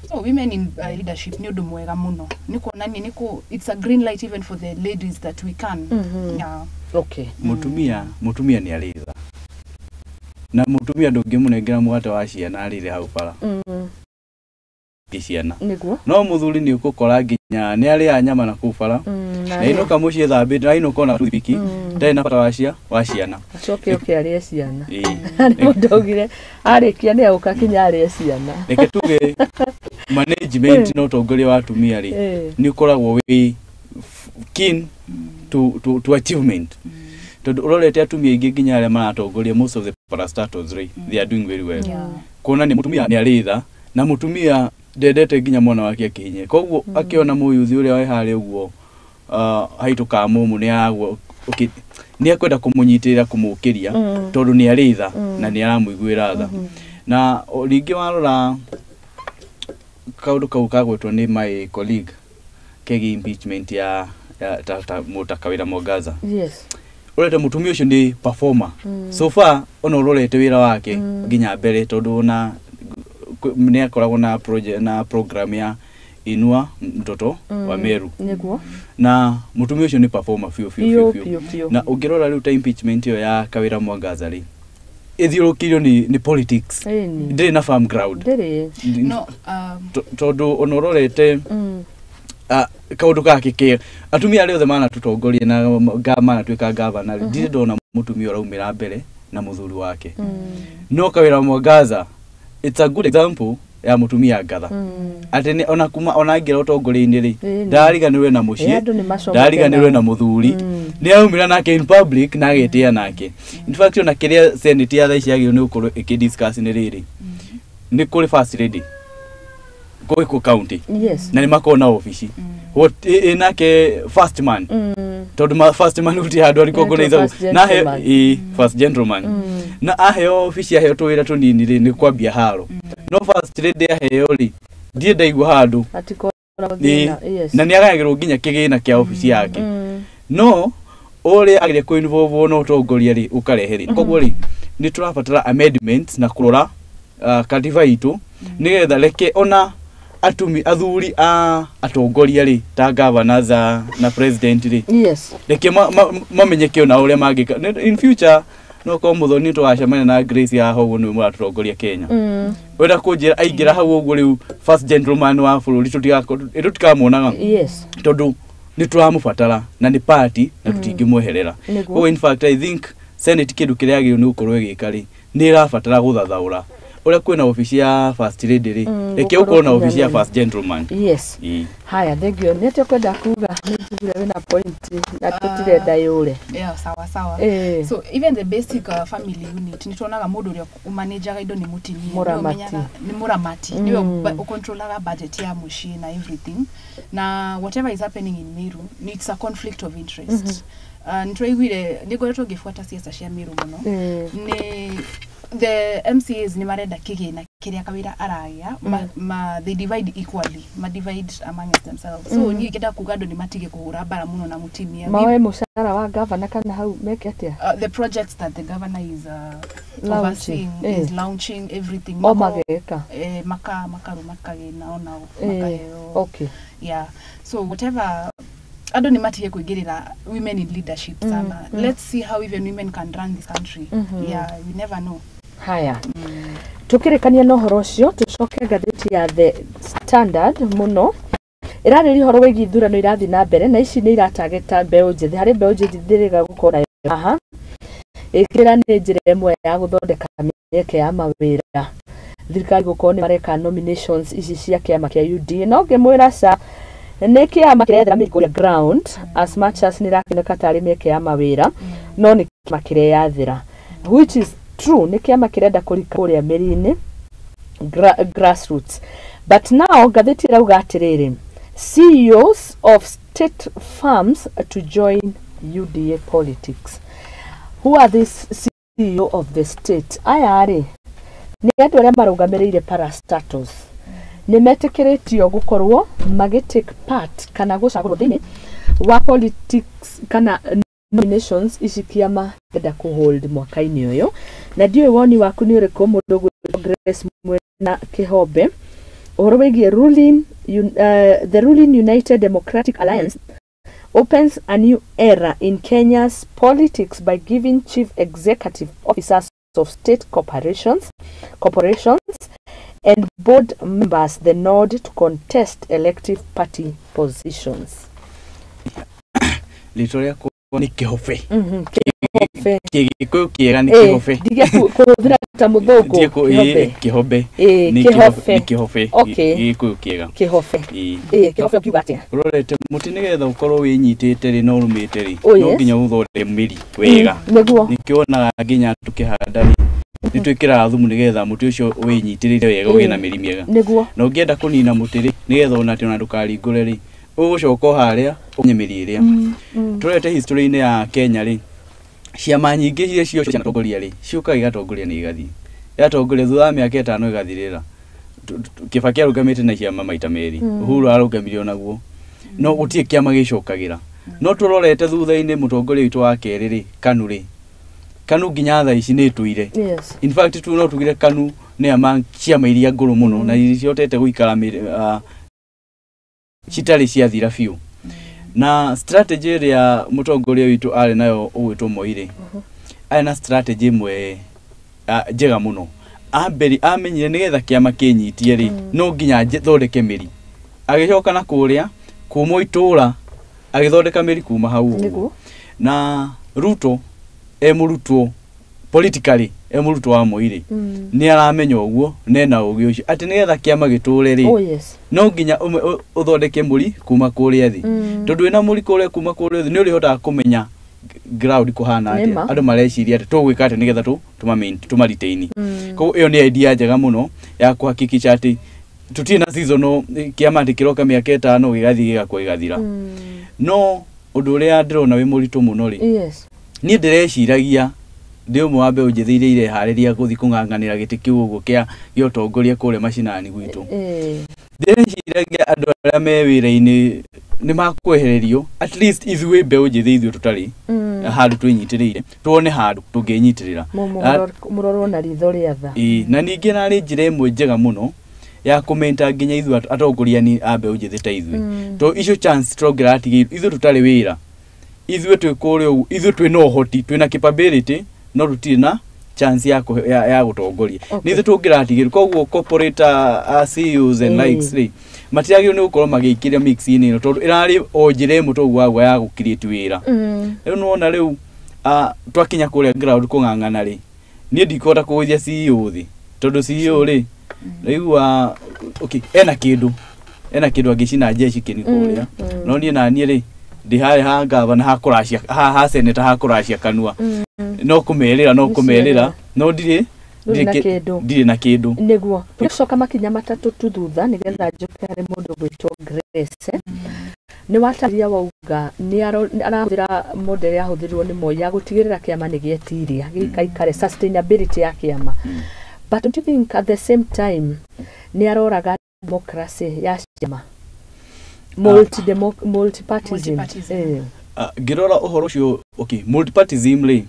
So women in leadership nĩ ũndũ mwega mũno, nĩ kuonania nĩ kũ it's a green light even for the ladies that we can. Yeah. Okay. Mutumia nĩ arĩ tha, na mutumia ndũngĩmũnengera mũgate wa ciana arĩre hau bara ciana. No mũthuri nĩ ũgũkora nginya nĩ arĩaga nyama na kũu bara na na inũka mũciĩ thambĩte na inũka ona toothpick, ndarĩ na bata wa ciana. Acoke oke arĩe ciana. Ĩĩ. Harĩ mũndũ augire arĩkia nĩ agũka kinya arĩe ciana. Reke tuge management na ũtongoria wa atumia rĩ, nĩ ũkoragwo wĩ keen to achievement, tondũ ũrorete atumia aingĩ nginya arĩa maratongoria most of the parastatals rĩ, they are doing very well. Kuona nĩ mũtumia nĩ arĩ tha, na mũtumia ndendete nginya mwana wake akĩhinye, koguo akĩona mũyuthi ũrĩa wĩ harĩa ũguo haitũkaga mũmũ nĩ aragwo, okay, nĩ ekwenda kũmũnyitĩrĩra, kũmũkĩria, tondũ nĩ arĩ tha na nĩ aramũiguĩra tha. Na rĩngĩ warora kaũndũ kau kagwetwo nĩ my colleague kegiĩ impeachment ya ta Mũtakawĩra Mwangaza, ũrete mũtumia ũcio nĩ performer so far, ona ũrorete wĩra wake nginya mbere, tondũ ona nĩ akoragwo na project na program ya Inua Mtoto wa Meru. Na mũtumia ũcio nĩ performer biũ biũ. Biũ. Biũ biũ. Biũ biũ. Na ũngĩrora rĩu ta impeachment ĩyo ya Kawĩra Mwangaza rĩ, ĩthiũrũkĩirio nĩ politics. Ndĩrĩ na firm ground. Ndĩrĩ. No, Tondũ ona ũrorete kaũndũ gake ke atumia arĩa othe manatũtongoria na manatuĩka gavana rĩ, ndirĩ ndona mũtumia ũraumĩra mbere na mũthuri wake. No Kawĩra Mwangaza, it's a good example ya mũtumia ngatha, atĩ ona kuma ona aingĩra ũtongoria-inĩ rĩ, ndariganĩrwe na mũciĩ, Andũ nĩ macomete ndariganĩrwe na nao. Mũthuri nĩ araumĩra nake in public na agetĩa nake. In fact, ona kĩrĩa senate ya thaa ici yagĩrĩirwo nĩ gũkorwo ĩkĩdiscuss nĩ rĩrĩ, nĩ kũrĩ first lady kũ county na nĩ makoragwo na obici. What ĩ nake first man, tondũ first man gũtirĩ handũ ariko. Etwo first na he gentleman. Ĩ, first gentleman. Na aheo obici, aheo tũwĩra tũnini rĩ, nĩ kwambia haro. No first lady aheo rĩ, ndirĩ ndaigua handũ. Atikoragwo thĩna. Yes. Na nĩ agayagĩrwo nginya kĩgĩna kĩa obici yake. No ũrĩa agĩrĩire kũ involve na ũtongoria rĩ, ũkarehe rĩ, koguo rĩ, nĩ tũrabatara amendments na kũrora katiba itũ, nĩgetha reke ona athuri a atongoria rĩ, ta governors na president rĩ, reke mamenyeke ona ũrĩa mangĩka in future. No korwo Mũthoni tũgacemania na Grace haha ũguo, nĩwe mũratũtongoria Kenya. Wenda kũnjĩra aingĩra hau ũguo rĩu first gentleman wa bũrũri, tũtikamuonaga, tondũ nĩ tũramũbatara na nĩ party na tũtingĩmweherera. Koguo in fact, I think senate kĩndũ kĩrĩa yagĩrĩirwo nĩ gũkorwo ĩgĩka rĩ, nĩ ĩrabatara gũthathaũra ũrĩa kwĩna obici ya first lady rĩ, reke gũkorwo gũkorwo na obici ya nginya first gentleman. Ĩĩ. Haya, thengio. Nĩ atĩa ũkwenda kuga? Nĩ njiguire wĩna point na tũtirenda yũre. Yeah, sawa sawa. So even the basic family unit, nĩ tuonaga mũndũ ũrĩa ũmanajaga indo nĩ mũtumia. Nĩwe Mũramati. Ũmenyaga- nĩ mũramati, nĩwe ũcontrolaga budget ya mũciĩ na everything, na whatever is happening in Meru, it's a conflict of interest. Nĩ tũraiguire, nĩ ngoretwo ngĩbuata ciaca cia Meru mũno. Nĩ the MCAs nĩ marenda kĩgĩna kĩrĩa Kawĩra aragĩa, they divide equally, ma divide amongst themselves. So niĩ ngĩenda kuga andũ nĩ matige kũhũra mbara mũno na mũtumia. Maoe mũcara wa gavana kana hau meke atĩa? The projects that the governor is Launching, overseeing, is launching everything. O mageka. Makaru makagĩna onao makaheo. Yeah, so whatever, andũ nĩ matige kũingĩrĩra women in leadership sana. Let's see how even women can run this country. Yeah, we never know. Haya, tukĩrĩkania na ũhoro ũcio, tũcoke ngathĩti ya The Standard mũno ĩrarĩria ũhoro wĩgiĩ ithurano irathiĩ na mbere, na ici nĩ iratageta mbeũ njĩthĩ, harĩ mbeũ njĩthĩ ndĩrĩga gũkorwo nayo haha ĩkĩra nĩ njĩra ĩmwe ya gũthondeka Mĩeke ya mawĩra, thirikari gũkorwo nĩ mareka nominations ici cia kĩama kĩa UDA, no ngĩmwĩra ca nĩ kĩama kĩrethera mĩri kũrĩa ground. As much as nĩ ĩrakĩoneka tarĩ mĩeke ya mawĩra, no nĩ kĩama kĩreyathĩra, which is true, nĩ kĩama kĩrenda kũrika kũrĩa mĩri-inĩ, grassroots. But now ngathĩti ĩrauga atĩrĩrĩ, CEOs of state firms to join UDA politics. Who are these CEO of the state? Aya rĩ, nĩ andũ arĩa marũgamĩrĩire parastatals, nĩ metĩkĩrĩtio gũkorwo magĩ take part kana gũcagũrwo thĩinĩ wa politics kana nominations ici kĩama kĩrenda kũhold mwaka-inĩ ũyũ. Na ndiũĩ woni waku nĩ ũrĩkũ, mũndũ ũgwĩtwo Grace Mwena Kĩhombe, ũhoro wĩgiĩ the ruling United Democratic Alliance opens a new era in Kenya's politics by giving chief executive officers of state corporations and board members the nod to contest elective party positions. Rĩtwa rĩakwa nĩ Kĩhobe. Kĩhobe. Gĩkũyũ kĩega nĩ Kĩhobe. Ndige kũhũthĩra ta mũthũngũ. Ndige Kĩhobe. Kĩhobe. Ĩĩ, Nĩ Kĩhobe. Nĩ Kĩhobe. Gĩkũyũ kĩega. Kĩhobe. Ĩĩ. Ĩĩ, Kĩhobe, ũkiuga atĩa? Ũrorete mũtĩ nĩgetha ũkorwo wĩnyitĩte rĩ na ũrũmĩte rĩ, Oh, no yes. nginya ũthondeke mĩri wega. Nĩkĩo wonaga nginya tũkĩhanda rĩ, nĩ twĩkĩraga thumu nĩgetha mũtĩ ũcio wĩnyitĩrĩre wega, ũgĩe na mĩri mĩega. Na ũngĩenda kũnina mũtĩ rĩ, nĩgetha ona atĩ ona ndũkaringũre rĩ, ũgũcoka o harĩa ũnye mĩri ĩrĩa. Tũrorete history-inĩ ya Kenya rĩ, ciama nyingĩ iria cio cianatongoria rĩ, ciũkaga igatongoria na igathiĩ, igatongoria, thutha wa mĩaka 5 ĩgathirĩra. Kibaki arũgamĩte na ciama maita merĩ, Uhuru arũgamire onaguo, no gũtirĩ kĩama gĩcokagĩra. No tũrorete thutha-inĩ, mũtongoria witũ wa kerĩ rĩ, KANU rĩ, KANU nginya thaa ici nĩ ĩtũire. In fact, tu no tugire KANU nĩ among ciama iria ngũrũ mũno na iria cihotete gũikara citarĩ ciathira biũ. Na strategy ĩrĩa mũtongoria witũ arĩ nayo ũgwĩtwo Moi rĩ, arĩ na strategy ĩmwe njega mũno. Amberi amenyire nĩgetha kĩama kĩnyitie rĩ, no nginya thondeke mĩri. Agĩcoka na kũrĩa kuma itũra agĩthondeka mĩri kuma hau ũguo. Na Ruto e mũrutwo, politically e mũrutwo wa Moi rĩ, nĩ aramenya ũguo na ena ũgĩ ũcio atĩ nĩgetha kĩama gĩtũre rĩ, no nginya ũthondeke mũri kuma kũrĩa thĩ, tondũ wĩna mũri kũrĩa kuma kũrĩa thĩ nĩ ũrĩhotaga kũmenya ground kũhana atĩa, andũ mareciria atĩ tũgwĩka atĩa nĩgetha tũma retain. Koguo ĩyo nĩ idea njega mũno ya kũhakikisha atĩ tũtirĩ na seasonal kĩama atĩ kĩroka mĩaka 5 gĩgathiĩ gĩgakua gĩgathira. No ũndũ ũrĩa ndĩrona wĩ mũritũ mũno rĩ, niĩ ndĩreciragia ndĩ ũmwe wa mbeũ njĩthĩ iria ireharĩria gũthiĩ kũng'ang'anĩra gĩtĩ kĩu ũguo kĩa ũtongoria kũrĩa macinani gwitũ. Ndĩreciragia andũ arĩa me wĩra-inĩ nĩ makwehererio, at least ithuĩ mbeũ njĩthĩ, ithuĩ tũtarĩ handũ twĩnyitĩrĩire, tuone handũ tũngĩnyitĩrĩra. Mũrorwo na ritho rĩa tha. Ĩĩ, na ningĩ narĩ njĩra ĩmwe njega mũno ya kũmenta nginya ithuĩ atongoria ni a mbeũ njĩthĩ ta ithuĩ, to icio chance tũngĩratigĩirwo ithuĩ tũtarĩ wĩra, ithuĩ twĩ kũrĩa ũguo, ithuĩ twĩna ũhoti, twĩna capability, no tũtirĩ na chance ya gũtongoria. Nĩ ithuĩ tũngĩratigĩrwo. Koguo corporate CEOs and likes rĩ, matiagĩrĩirwo nĩ gũkorwo magĩikĩria mix-inĩ ĩno, tondũ ĩrarĩ o njĩra ĩmwe toguo wagwa ya gũ create wĩra. Rĩu nĩwona rĩu twakinya kũrĩa ground kũng'ang'ana rĩ, niĩ ndikũhota kũgũithia CEO thĩ, tondũ CEO rĩ, naigua okay, ena kĩndũ angĩcina jeshi kĩni kũrĩa, no niĩ naniĩ rĩ, ndĩ harĩa ha gavana, ha kũracia, ha senator, ha kũracia kanua, no kũmerĩra, no kũmerĩra, no ndirĩ Ndũrĩ na ndirĩ kĩndũ. Ndirĩ na kĩndũ. Nĩguo tũgĩcoka makinya matatũ tu thutha nĩgetha njoke harĩ mũndũ gwĩtwo Grace. Nĩ watarĩria wauga nĩ arahũthĩra model yahũthĩrirwo nĩ Moi ya gũtigĩrĩra kĩama nĩ gĩetiria gĩikaikare, sustainability ya kĩama. But don't you think at the same time nĩ aroraga democracy ya ciama, multipartism? Multipartism. Ngĩrora ũhoro ũcio, okay, multipartism rĩ,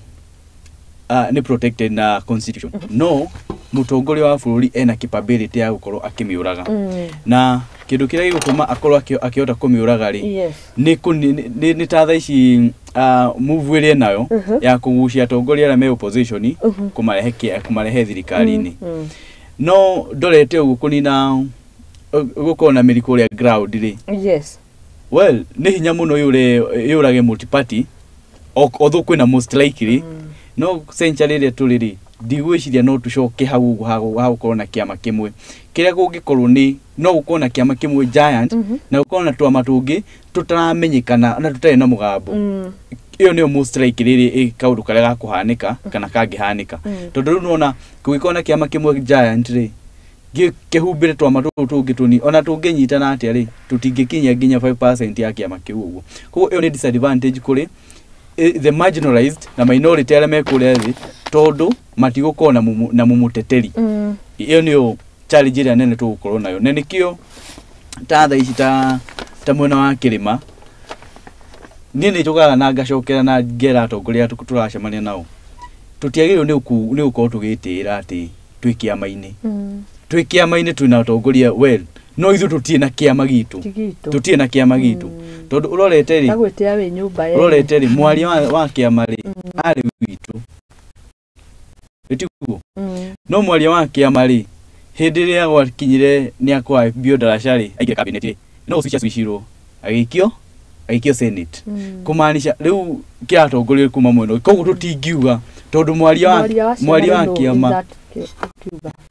nĩ protected na constitution, no mũtongoria wa bũrũri ena capability ya gũkorwo akĩmĩũraga. Na kĩndũ kĩrĩa gĩgũtũma akorwo akĩhota kũmĩũraga rĩ, nĩ ta thaa ici move ĩrĩa enayo ya kũgucia atongoria arĩa me opposition, kũmarehe thirikari-inĩ. No ndorete ũguo kũnina gũkorwo na mĩri kũrĩa ground rĩ, well, nĩ hinya mũno yũre yũrage multiparty, although kwĩna most likely, no century ĩrĩa tũrĩ rĩ, Ndigwĩciria no tũcoke hau ũguo hagũkorwo na kĩama kĩmwe. Kĩrĩa kũngĩkorwo nĩ no gũkorwo na kĩama kĩmwe giant, na gũkorwo na twama tũngĩ tũtaramenyekana na tũtarĩ na mũgambo. Ĩyo nĩyo most likely rĩrĩ kaũndũ karĩa gakũhanĩka kana kangĩhanĩka, tondũ rĩu nĩwona kũngĩkorwo na kĩama kĩmwe giant rĩ, kĩhumbĩre twama tũtũ tũngĩ tũnini, ona tũngĩnyitana atĩa rĩ, tũtingĩkinyia nginya 5% ya kĩama kĩu ũguo. Koguo ĩyo nĩ disadvantage kũrĩ the marginalized na minority arĩa me kũrĩa thĩ, tondũ matigũkorwo na mũmũteteri. Ĩyo nĩyo challenge ĩrĩa nene tũgũkorwo nayo, na nĩkĩo ta thaa ici ta mwena wa kĩrĩma, niĩ nĩ njũkaga na ngacokera na ngera atongoria arĩa tũracemania nao, tũtiagĩrĩirwo nĩ gũkorwo tũgĩtĩĩra atĩ twĩ kĩama-inĩ. Twĩ kĩama-inĩ twĩna atongoria well, no ithuĩ tũtirĩ na kĩama gitũ. Ti gitũ. Tũtirĩ na kĩama gitũ, tondũ ũrorete rĩ, Tagwĩtĩa wĩ nyũmba yene. Ũrorete rĩ, mwaria wa kĩama rĩ, arĩ witũ, ĩtiguo? No mwaria wa kĩama rĩ, hĩndĩ ĩrĩa gwakinyire nĩ akwambio ndaraca rĩ, aingĩre cabinet rĩ, no ũcio acwicirwo agĩikio senate, kũmaanisha rĩu kĩratongorio kuma mwena ũngĩ. Koguo tũtingiuga tondũ mwaria wa mwaria wa kĩama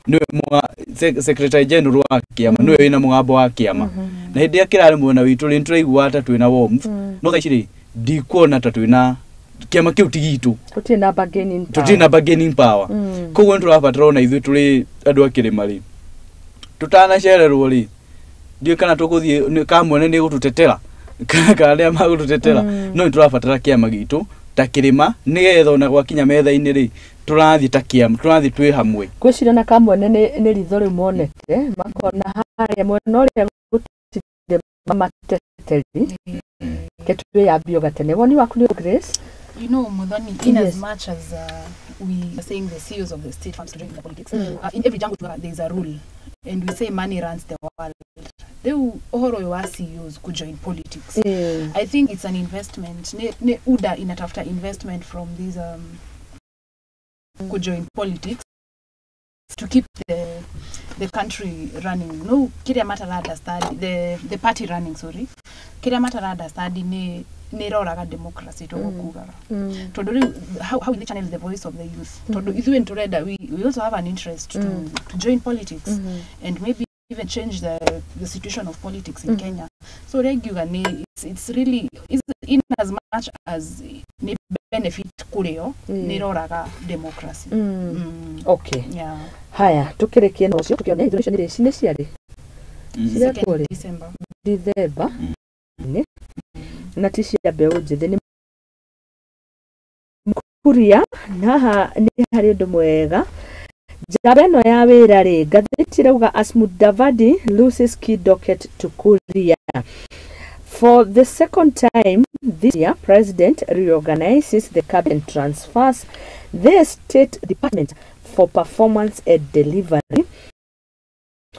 nĩwe secretary general wa kĩama, nĩwe wĩna mũgambo wa kĩama, na hĩndĩ ĩrĩa kĩrarĩ mwena witũ rĩ, nĩtũraiguaga ta twĩna warmth, no thaa ici rĩ, ndikuona ta twĩna kĩama kĩu ti gitũ. Tũtirĩ na bargaining power. Tũtirĩ na bargaining power. Koguo nĩ tũrabatara ona ithuĩ tũrĩ andũ a kĩrĩma rĩ, tũtanacererwo rĩ, ndiũĩ kana tũgũthiĩ kamwene nĩ gũtũtetera kana arĩa magũtũtetera, no nĩ tũrabatara kĩama gitũ ta kĩrĩma, nĩgetha ona gwakinya metha-inĩ rĩ, tũrathiĩ ta kĩama, tũrathiĩ twĩ hamwe. Ngwĩciria na kamwene nĩ ritho rĩu monete makona harĩa mwena ũrĩa gũtirĩ mateteri, ke twĩyambio gatene. Woni waku nĩ Grace? You know, Muthoni, in as Yes. much as we are saying the CEOs of the state firms to join the politics, in every jungle there is a rule, and we say money runs the world. Rĩu ũhoro ũyũ wa CEOs ku join politics, I think it's an investment. Ne UDA inatafuta investment from these ku join politics to keep the country running. No, kiria matara understand the party running, sorry. Kiria matara understand ni niroraga democracy togukugaga, tondu riu how will they channel the voice of the youth? Tondu ithuĩ nĩtũrenda, we also have an interest to join politics and maybe even change the situation of politics in Kenya. So ũrĩa ingiuga nĩ it's really it's in as much as nĩ benefit kũrĩ o, nĩ ĩroraga democracy. Okay. Yeah. Haya, tukĩrĩkie na ũcio, tũkĩone ithurano icio nĩ ciarĩ Second Cirekwo rĩ? December. Dithemba nĩ na ti cia mbeũ njĩthĩ nĩ Kuria. Haha nĩ harĩ ũndũ mwega, njamba ĩno ya wĩra rĩ, ngathĩti ĩrauga as Mudavadi loses key docket to Kuria. For the second time this year, President reorganizes the cabinet and transfers the State Department for Performance and Delivery,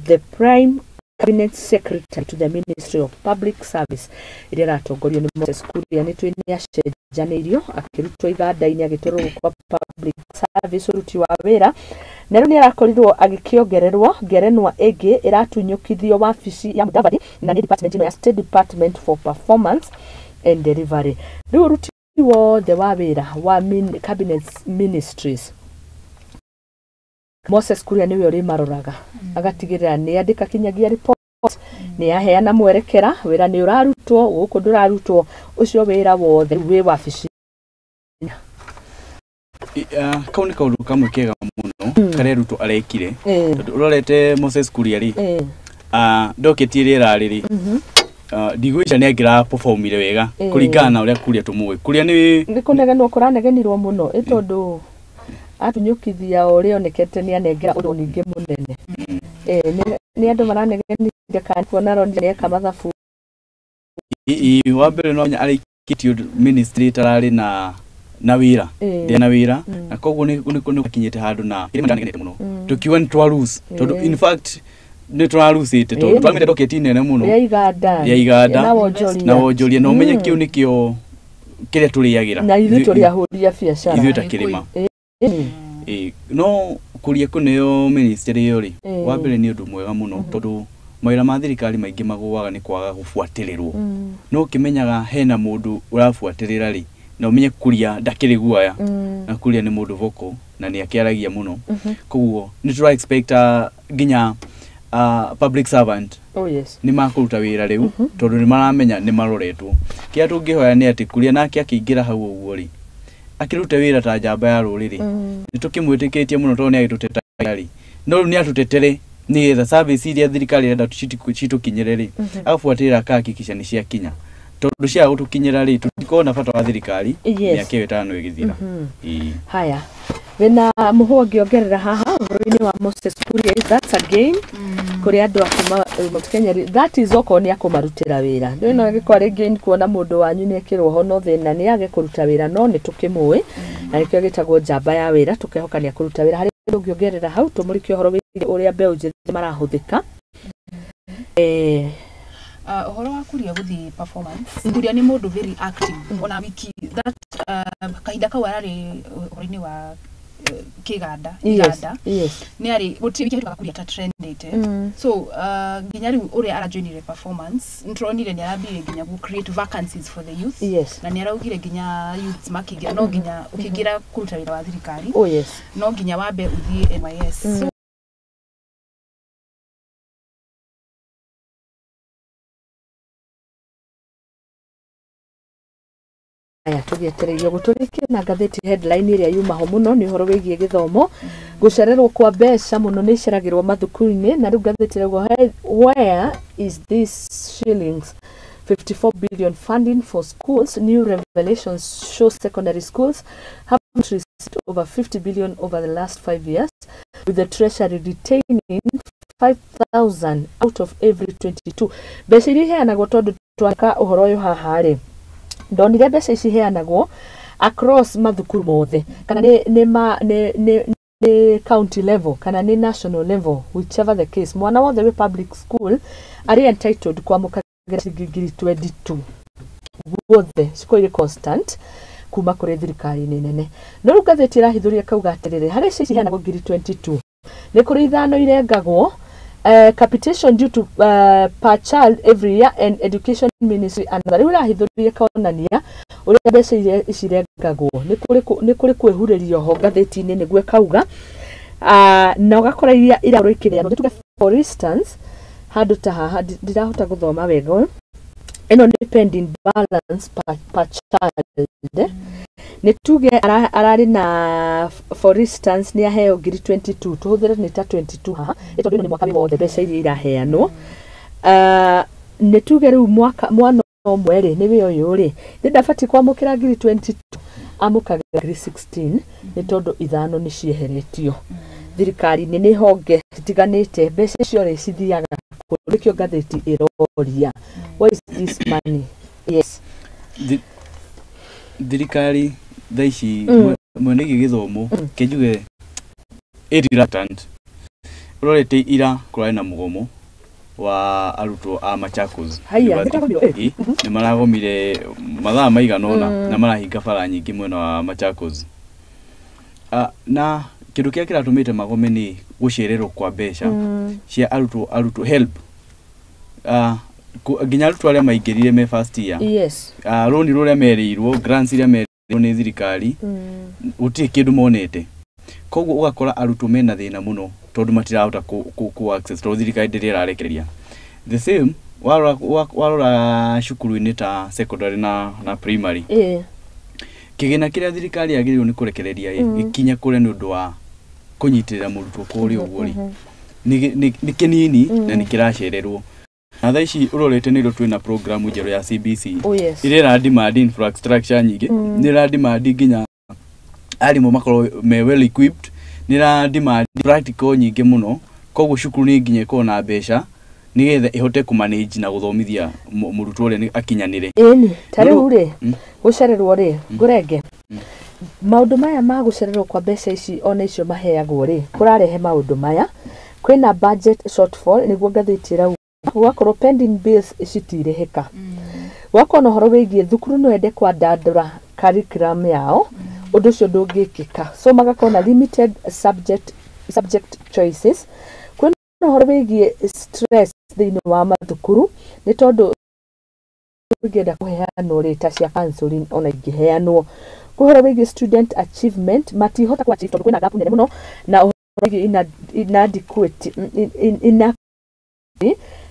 the Prime Cabinet Secretary to the Ministry of Public Service ĩrĩa ĩratongorio nĩ Moses Kuria. Nĩ twĩ nĩ acenjanĩirio, akĩrutwo iganda-inĩ agĩtwarwo kwa Public Service ũruti wa wĩra, na rĩu nĩ arakorirwo agĩkĩongererwo ngerenwa ĩngĩ ĩratunyũkithio wabici ya Mudavadi, na nĩ department ĩno ya State Department for Performance and Delivery. Rĩu ũruti wothe wa wĩra wa cabinet ministries, Moses Kuria nĩwe ũrĩmaroraga, agatigĩrĩra nĩ andĩka kinyagia report, nĩ aheana mwerekera, wĩra nĩ ũrarutwo gũkũ, ndũrarutwo, ũcio wĩra wothe rĩu wĩ wabici. Kau nĩ kaũndũ kamwe kega mũno karĩa Ruto arekire, tondũ ũrorete Moses Kuria rĩ, docket ĩrĩa ĩrarĩ rĩ, ndigwĩciria nĩ angĩra performire wega kũringana na ũrĩa Kuria tũmũĩ. Kuria nĩ Nĩ kũnegenwo kũranegenirwo mũno ĩ, tondũ atunyũkithia o ũrĩa onekete nĩ anengera ũndũ ningĩ mũnene. Nĩ andũ maranegenire kana kuona aronire nĩ eka mathabu. Wa mbere no arĩkĩtio ministry ĩtararĩ na wĩra, ndĩ na wĩra, na koguo nĩ akinyĩte handũ na ĩrĩa ndanegenete mũno, tukiuga nĩ twa lose, tondũ in fact nĩ tũrarucĩte, tondũ twaumĩte docket nene mũno ya iganda ya iganda na wonjoria na wonjoria, na ũmenye kĩu nĩkĩo kĩrĩa tũrĩagĩra na ithuĩ tũrĩ ahũri a biacara ithuĩ ta kĩrĩma. No kũria kũneo ministry ĩyo rĩ, wa mbere nĩ ũndũ mwega mũno, tondũ mawĩra ma thirikari maingĩ magũaga nĩ kwaga gũbuatĩrĩrwo, no ũkĩmenyaga hena mũndũ ũrabuatĩrĩra rĩ, Na ũmenye Kuria ndakĩrĩ guoya, na Kuria nĩ mũndũ vocal na nĩ akĩaragia mũno. Koguo nĩ tũra expect nginya public servant Oh yes. nĩ makũruta wĩra rĩu, tondũ nĩ maramenya nĩ maroretwo. Kĩrĩa tũngĩhoya nĩ atĩ Kuria nake akĩingĩra hau ũguo rĩ, akĩrute wĩra ta njamba ya rũrĩrĩ. Nĩ tũkĩmwĩtĩkĩtie mũno tondũ nĩ agĩtũtetaga rĩ, no rĩu nĩ atũtetere nĩgetha service iria thirikari ĩrenda citũkinyĩre rĩ, agabuatĩrĩra akahakikisha nĩ ciakinya, tondũ ciaga gũtũkinyĩra rĩ, tũtikorwo na bata wa thirikari mĩaka ĩyo 5 ĩgĩthira. Ĩĩ. Haya, wĩna mũhũ ũngĩongerera haha ũhoro-inĩ wa Moses Kuria? That's again kũrĩ andũ a kuma Mount Kenya rĩ, that is okorwo nĩ akũmarutĩra wĩra. Ndũĩ no ĩgĩkorwo rĩngĩ nĩ kuona mũndũ wanyu nĩ ekĩrwo ho no thĩna nĩ age kũruta wĩra, no nĩ tũkĩmũĩ na nĩkĩo gĩtagwo njamba ya wĩra, tũkehoka nĩ akũruta wĩra. Harĩ ũndũ ũngĩongerera hau tũmũrĩke ũhoro wĩgiĩ ũrĩa mbeũ njĩthĩ marahũthĩka? Ũhoro wa Kuria gũthiĩ performance, Kuria nĩ mũndũ very active. Ona wiki that kahinda kau ararĩ ũhoro-inĩ wa kĩganda, iganda, nĩ arĩ gũtirĩ wiki ahĩtũkaga Kuria ta trendete. So nginya rĩu ũrĩa arajoinire performance, nĩtũronire nĩ arambirie nginya gũ create vacancies for the youth. Na nĩ araugire nginya youths makĩingĩra, no nginya ũkĩingĩra kũruta wĩra wa thirikari, Oh yes. no nginya wambe ũthiĩ NYS. So Aya, tũgĩetereire gũtũrĩkie na ngathĩti, headline ĩrĩa yuma ho mũno nĩ ũhoro wĩgiĩ gĩthomo, gũcererwo kwa mbeca mũno, nĩ iceragĩrwo mathukuru-inĩ. Na rĩu ngathĩti ĩrauga, "Where is this shillings 54 billion funding for schools? New revelations show secondary schools have received over 50 billion over the last 5 years, with the treasury retaining 5,000 out of every 22." Mbeca iria iheanagwo, tondũ twaka ũhoro ũyũ haha rĩ, ndonire mbeca ici iheanagwo across mathukuru mothe, kana nĩ ma nĩ county level kana nĩ national level, whichever the case, mwana wothe wĩ public school arĩ entitled kwamũkagĩra ciringi ngiri 22 guothe, cikorwo irĩ constant kuma kũrĩ thirikari-inĩ nene. No rĩu ngathĩti ĩrahithũria kauga atĩrĩrĩ, harĩ ici iheanagwo ngiri 22, nĩ kũrĩ ithano irengagwo, capitation due to per child every year and education ministry another. Rĩu ĩrahithũria ĩkonania ũrĩa mbeca iria ici irengagwo, nĩ kũrĩ kwĩhurĩrio ho ngathĩti-inĩ nĩguo ĩkauga. Na ũgakora iria irakorwo ikĩneanwo, tuge for instance handũ ta haha ndirahota gũthoma wega ũyũ. Ĩno nĩ pending balance per child. Nĩ tuge ararĩ na, for instance, nĩ aheo ngiri 22, tũhũthĩre nĩ ta 22 haha nĩ tondũ ĩno nĩ mwaka wĩ wothe mbeca iria iraheanwo. Nĩ tuge rĩu mwaka mwana ũmwe rĩ, nĩ wĩ ũyũ rĩ, nĩ ndabatiĩ kwamũkĩra ngiri 22, amũkagĩra ngiri 16, nĩ tondũ ithano nĩ cieheretio thirikari-inĩ nĩ honge citiganĩte. Mbeca icio rĩ, cithiaga kũ? Nĩkĩo ngathĩti ĩroria, "Where is this money?" Yes. Thirikari thaa ici mwena ĩgiĩ gĩthomo, kĩnjuge ĩ reluctant. Ũrorete ira kũrarĩ na mũgomo wa arutwo a Machakos Haiya, University. nĩmaragomire, Ĩ, nĩ maragomire mathaa maigana ũna na marahinga bara nyingĩ mwena wa Machakos. Na kĩndũ kĩrĩa kĩratũmĩte magome nĩ gũcererwo kwa mbeca cia arutwo HELB. Nginya arutwo arĩa maingĩrire me first year, rũni rũrĩa merĩirwo, grants iria merĩirwo nĩ thirikari, gũtirĩ kĩndũ monete. Koguo ũgakora arutwo mena thĩna mũno tondũ matirahota ku access, tondũ thirikari ndĩrĩ ĩrarekereria. The same warora cukuru-inĩ ta secondary na primary, kĩgĩna kĩrĩa thirikari yagĩrĩirwo nĩ kũrekereria ĩ, gĩkinye kũrĩa nĩ ũndũ wa kũnyitĩrĩra mũrutwo kũrĩa ũguo rĩ, nĩ kĩnini na nĩ kĩracererwo. Na thaa ici ũrorete nĩrĩo twĩna program njerũ ya CBC Oh yes. ĩrĩa ĩra demand infrastructure nyingĩ, nĩ ĩra demand nginya arimũ makorwo me well equipped, nĩ ĩra demand practical nyingĩ mũno. Koguo cukuru nĩ nginya ĩkorwo na mbeca nĩgetha ĩhote kũmanage na gũthomithia mũrutwo ũrĩa akinyanĩre. Ĩni ta Nĩ rĩu rĩ, gũcererwo rĩ, ngũrenge maũndũ maya ma gũcererwo kwa mbeca ici ona icio maheagwo rĩ, kũrarehe maũndũ maya. Kwĩna budget shortfall, nĩguo ngathĩti ĩrauga, gũgakorwo pending bills citirĩhĩka, gũgakorwo na ũhoro wĩgiĩ thukuru no ende kwandandũra curriculum yao, ũndũ ũcio ndũngĩkĩka, so magakorwo na limited subject choices. Kwĩna ũhoro wĩgiĩ stress thĩinĩ wa mathukuru nĩ tondũ Ingĩenda kũheanwo rĩ ta cia counseling, ona ingĩheanwo ũhoro wĩgiĩ student achievement, matihota ku achieve tondũ kwĩna gap nene mũno, na ũhoro wĩgiĩ inadequate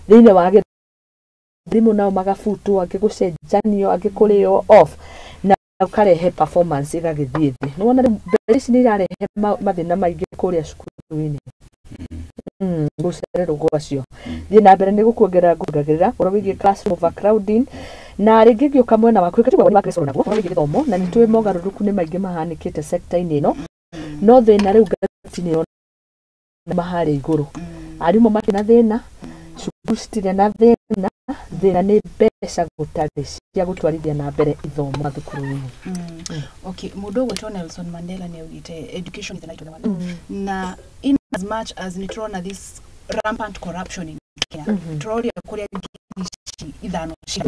thĩinĩ wa gĩthimo, nao magabutwo, angĩ gũcenjanio, angĩ kũrĩo off, na ũkarehe performance ĩgagĩthiĩ thĩ. Nĩwona rĩu mbeca ici nĩ irarehe mathĩna maingĩ kũrĩa cukuru-inĩ, gũcererwo gwacio. Thiĩ na mbere nĩ gũkuongerera nguongagĩrĩra ũhoro wĩgiĩ classroom overcrowding, na rĩngĩ ngĩũka mwena waku reke tuge woni wa Grace naguo ũhoro wĩgiĩ gĩthomo, na nĩ tũĩ mogarũrũku nĩ maingĩ mahanĩkĩte sector-inĩ ĩno, no thĩna rĩu ngathĩti-inĩ ĩrona harĩa igũrũ, arimũ matirĩ na thĩna, cukuru citirĩ na thĩna, thĩna nĩ mbeca gũtarĩ cia gũtwarithia na mbere ithomo mathukuru-inĩ. Okay, mũndũ ũgwĩtwo Nelson Mandela nĩ augĩte, "Education is the light of the world." Na in as much as nĩ tũrona this rampant corruption in Kenya, tũroria kũrĩa 5,000 cia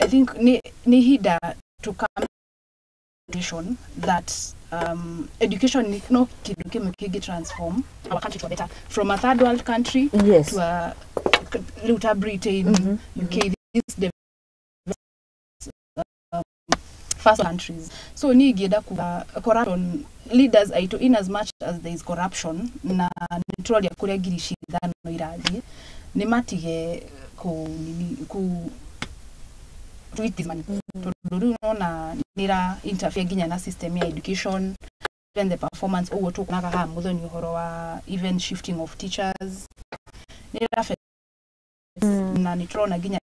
I think nĩ ihinda to come education that education no kĩndũ kĩmwe kĩngĩ transform our country to a better, from a third world country to a rĩu ta Britain, UK, these first countries. So niĩ ingĩenda kuga corruption, leaders aitũ, in as much as there is corruption na nĩ tũroria kũrĩa 5,000 irathiĩ, nĩ matige kũ nini ku to eat this money, tondũ rĩu nona nĩ ĩra interfere nginya na system ya education, even the performance. Ũguo tũkuonaga haha mũthoni ũhoro wa even shifting of teachers nĩ ĩra affect, na nĩ tũrona nginya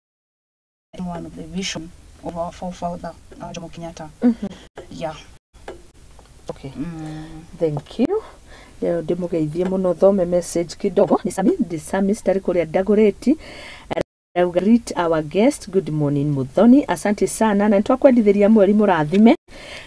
one of the vision of our forefather, Jomo Kenyatta. Yeah. Okay. Thank you. Leo ndĩmũgeithie mũno, thome message kidogo. Nĩ Sami, ndĩ Sami citarĩ kũrĩa Dagoretti. Arauga, "Greet our guest, good morning Muthoni, asante sana na nĩtwakwendithĩria mweri mũrathime.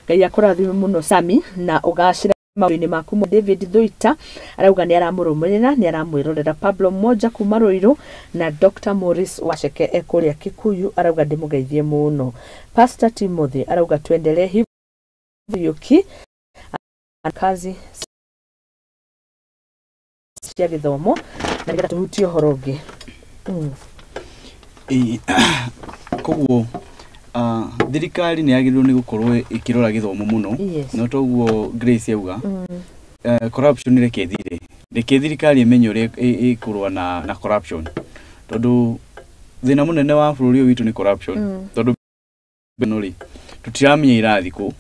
Ngai akũrathime mũno Sami na ũgacĩre maũndũ-inĩ maku." David Thuita arauga nĩ aramũrũmĩrĩra, nĩ aramwĩrorera. Pablo Moja kuma Ruiru na Dr. Maurice Wacheke e kũrĩa Kikuyu arauga ndĩmũgeithie mũno. Pastor Timothy arauga, "Tuendelee hivyo ki kazi cia gĩthomo," na nĩgetha tũhutie ũhoro ũngĩ. Ĩĩ, koguo thirikari nĩ yagĩrĩirwo nĩ gũkorwo ĩkĩrora gĩthomo mũno. No toguo Grace auga, corruption reke ĩthire, reke thirikari ĩmenye ũrĩa ĩkũrũa na corruption, tondũ thĩna mũnene wa bũrũri ũyũ witũ nĩ corruption. Tondũ ĩno rĩ, tũtiramenya irathi kũ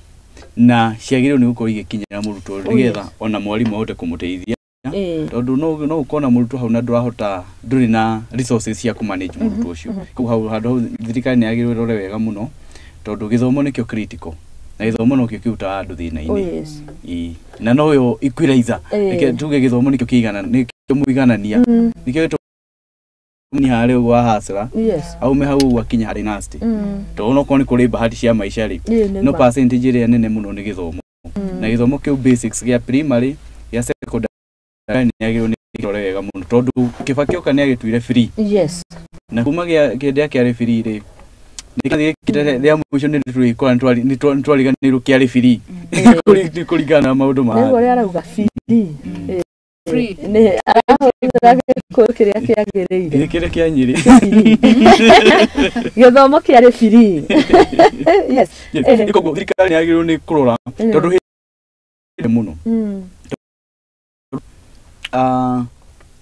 na ciagĩrĩirwo nĩ gũkorwo igĩkinyĩra mũrutwo nĩgetha ona mwarimũ ahote kũmũteithia, tondũ no ũkona mũrutwo hau na ndũrahota, ndũrĩ na resources cia kũmanage mũrutwo ũcio. Koguo hau handũ hau thirikari nĩ yagĩrĩirwo ĩrore wega mũno, tondũ gĩthomo nĩkĩo critical na gĩthomo nokĩo kĩrutaga andũ thĩna-inĩ. Ĩĩ. Na noyo equalizer. Reke tuge gĩthomo nĩkĩo kĩigana, nĩkĩo mũiganania, nĩkĩo gĩtũmi harĩa ũguo wa hasra aume hau ũguo akinya harĩ university, tondũ onokorwo nĩ kũrĩ bahati cia maica rĩ, Ĩĩ, nĩ no ma. percentage ĩrĩa nene mũno nĩ gĩthomo, na gĩthomo kĩu basics gĩa primary, gĩa secondary, nĩ yagĩrĩirwo nĩ kĩrore wega mũno, tondũ Kibaki oka nĩ agĩtuire free. Na kuma gĩa kĩndĩ kĩarĩ free rĩ, nĩ rĩa mũico nĩ tũrĩkora nĩ twariganĩirwo kĩarĩ free. Nĩ kũringana na maũndũ Nĩguo mahana. Ũrĩa arauga free. Free. Nĩ arahũthĩra gĩkũyũ kĩrĩa kĩagĩrĩire. Kĩrĩa kĩa Nyĩrĩ. Gĩthomo kĩarĩ free, yes. Yes. Koguo thirikari nĩ yagĩrĩirwo nĩ kũrora, tondũ hĩndĩ mũno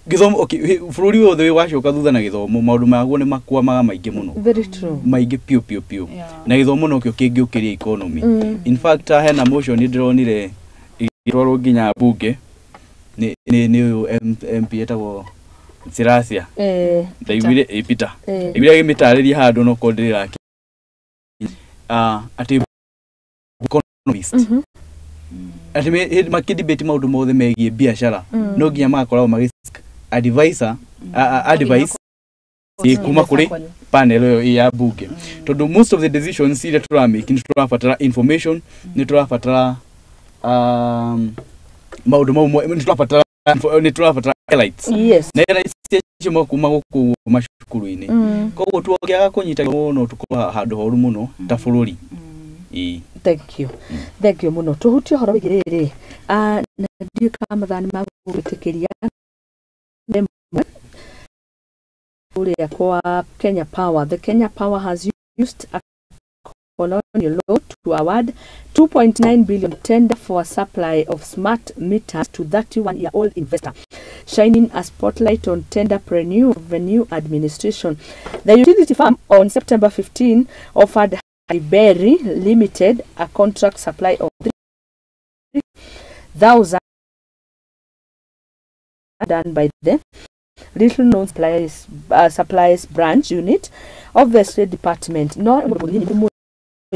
gĩthomo, okay, bũrũri wothe wacoka thutha na gĩthomo, maũndũ maguo nĩ makwamaga maingĩ mũno. Very true. Maingĩ piũ piũ piũ. Na gĩthomo nokĩo kĩngĩũkĩria economy. In fact, hena motion ndĩronire ĩgĩtwarwo nginya bunge nĩ ũyũ MP etagwo Sirasia. Ndaiguire ĩ Peter, ndaiguire agĩmĩtarĩria handũ, no korwo ndĩrĩraki atĩ economist atĩ makĩdebate maũndũ mothe megiĩ biacara, no nginya magakoragwo magĩ advisor advice kuma kũrĩ panel ĩyo ĩ ya bunge, tondũ most of the decisions iria tũramake nĩ tũrabatara information, nĩ tũrabatara maũndũ mau nĩ tũrabatara elites na elites acio makuma gũkũ macukuru-inĩ. Koguo tuongĩaga kũnyita no tũkorwo handũ horu mũno ta bũrũri. Ĩĩ. Thank you, thank you mũno. Tũhutie ũhoro wĩgiĩ rĩrĩ. Na ndiũĩ kana mathaa nĩ magũgwĩtĩkĩria rĩmwe. Kũrĩa kwa Kenya Power. The Kenya Power has used a colonial law to award 2.9 billion tender for a supply of smart meters to 31-year-old investor, shining a spotlight on tenderpreneur of the new administration. The utility firm on September 15 offered Highbury Limited a contract supply of 3,000 done by the little known supplies branch unit of the State Department. No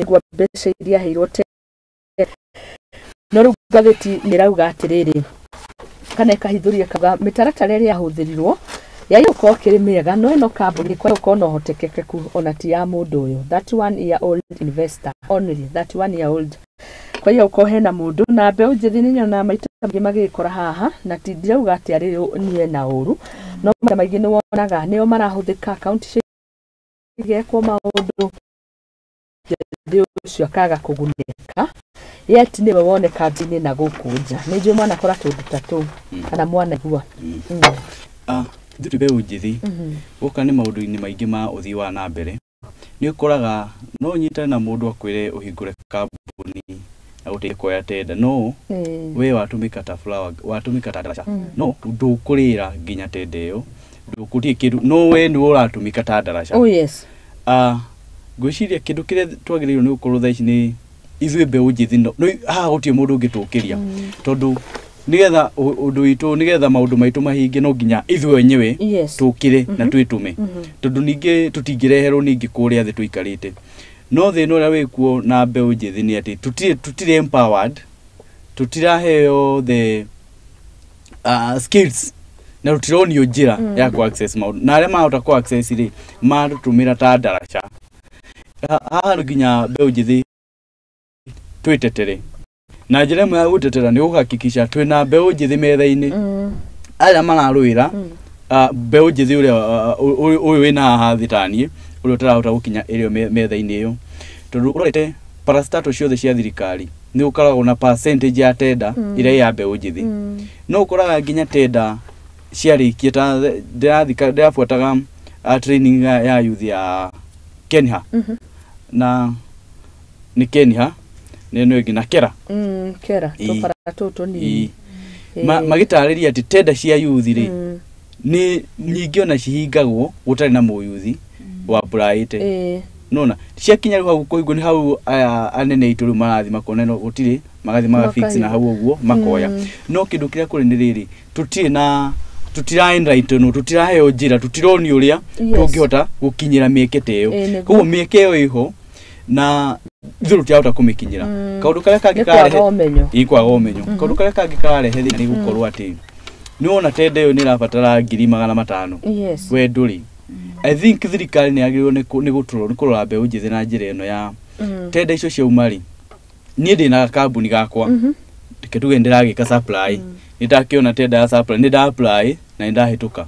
gwa mbeca iria heirwo te no rĩu ngathĩti nĩ ĩrauga atĩrĩrĩ kana ĩkahithũria kauga mĩtaratara ĩrĩa yahũthĩrirwo ya gũkorwo kĩrĩ mĩega no ĩno kambuni ĩkorwo na ũhotekeku ona ti ya mũndũ ũyũ 31-year-old investor only 31-year-old. Kwa hiyo ũkorwo hena mũndũ na mbeũ njĩthĩ nĩ nyonaga maita maingĩ magĩkora haha na ti ndirauga atĩ arĩ niĩ na ũru no maita maingĩ nĩ wonaga nĩo marahũthĩka akaunti cia igekwo maũndũ njĩthĩ ũcio akaga kũgunĩka yet nĩwe woneka mbica-inĩ na gũkũ nja. Nĩ njũĩ mwanakora tũndũ ta tũu kana mwanaigua. Ithuĩ twĩ mbeũ njĩthĩ gũka nĩ maũndũ-inĩ maingĩ ma ũthii wa na mbere nĩ ũkoraga no ũnyitane na mũndũ akwĩre ũhingũre kambuni na gũteithie kuoya tenda no we watũmĩka ta flower watũmĩka ta ndaraca no ndũkũrĩra nginya tenda ĩyo ndũkũtie kĩndũ no we nĩwe ũratũmĩka ta ndaraca. Oh yes. Ngwĩciria kĩndũ kĩrĩa twagĩrĩirwo nĩ gũkorwo thaa ici nĩ ithuĩ mbeũ njĩthĩ no haha gũtirĩ mũndũ ũngĩtũkĩria tondũ nĩgetha ũndũ witũ nĩgetha maũndũ maitũ mahinge no nginya ithuĩ enyewe tũkĩre na twĩtũme tondũ ningĩ tũtingĩreherwo ningĩ kũrĩa thĩ tũikarĩte. No thĩna ũrĩa wĩkuo na mbeũ njĩthĩ nĩ atĩ tũtirĩ empowered, tũtiraheo the skills na tũtironio njĩra ya ku access maũndũ na arĩa marahota ku access rĩ maratũmĩra ta ndaraca. Haha no nginya mbeũ njĩthĩ twĩtetere na njĩra ĩmwe ya gwĩtetera nĩ gũhakikisha twĩna mbeũ njĩthĩ metha-inĩ arĩa mararũĩra mbeũ njĩthĩ ũrĩa ũyũ wĩna haha thĩ ta niĩ ũrĩa ũtarahota gũkinya ĩrĩa metha-inĩ ĩyo tondũ ũrorete parastatal ciothe cia thirikari nĩ ũkoragwo na percentage ya tenda ĩrĩa ya mbeũ njĩthĩ no ũkoraga nginya tenda ciarĩkia ta ndĩrabuataga training ya youth ya Kenya na nĩ Kenya nĩ ĩno ĩngĩ na Kera Kera tũbara tũtũ nini magĩtarĩria atĩ tenda cia youth rĩ nĩ nyingĩ ona cihingagwo gũtarĩ na mũyuthi wa applyĩte nona ciakinya rĩu hau kũhingwo nĩ hau aya anene aitũ rĩu marathiĩ makona ĩno gũtirĩ magathiĩ magafix na hau ũguo makoya no kĩndũ kĩrĩa kũrĩ nĩ rĩrĩ tũtirĩ na tũtira enlightenwo tũtiraheo njĩra tũtironio ũrĩa tũngĩhota gũkinyĩra mĩeke ta ĩyo koguo mĩeke ĩyo ĩho na ithuĩ tũtirahota kũmĩkinyĩra. Kaũndũ karĩa kangĩ kararehe ĩ kwaga ũmenyo kaũndũ karĩa kangĩ kararehe thĩna nĩ gũkorwo atĩ nĩ wona tenda ĩyo nĩ ĩrabatara 500,000 we ndũrĩ. I think thirikari nĩ yagĩrĩirwo nĩ kũrora mbeũ njĩthĩ na njĩra ĩno ya tenda icio ciauma rĩ niĩ ndĩna kambuni gakwa reke tuge ndĩragĩka supply nĩ ndakĩona tenda ya supply nĩ nda apply na nĩ ndahĩtũka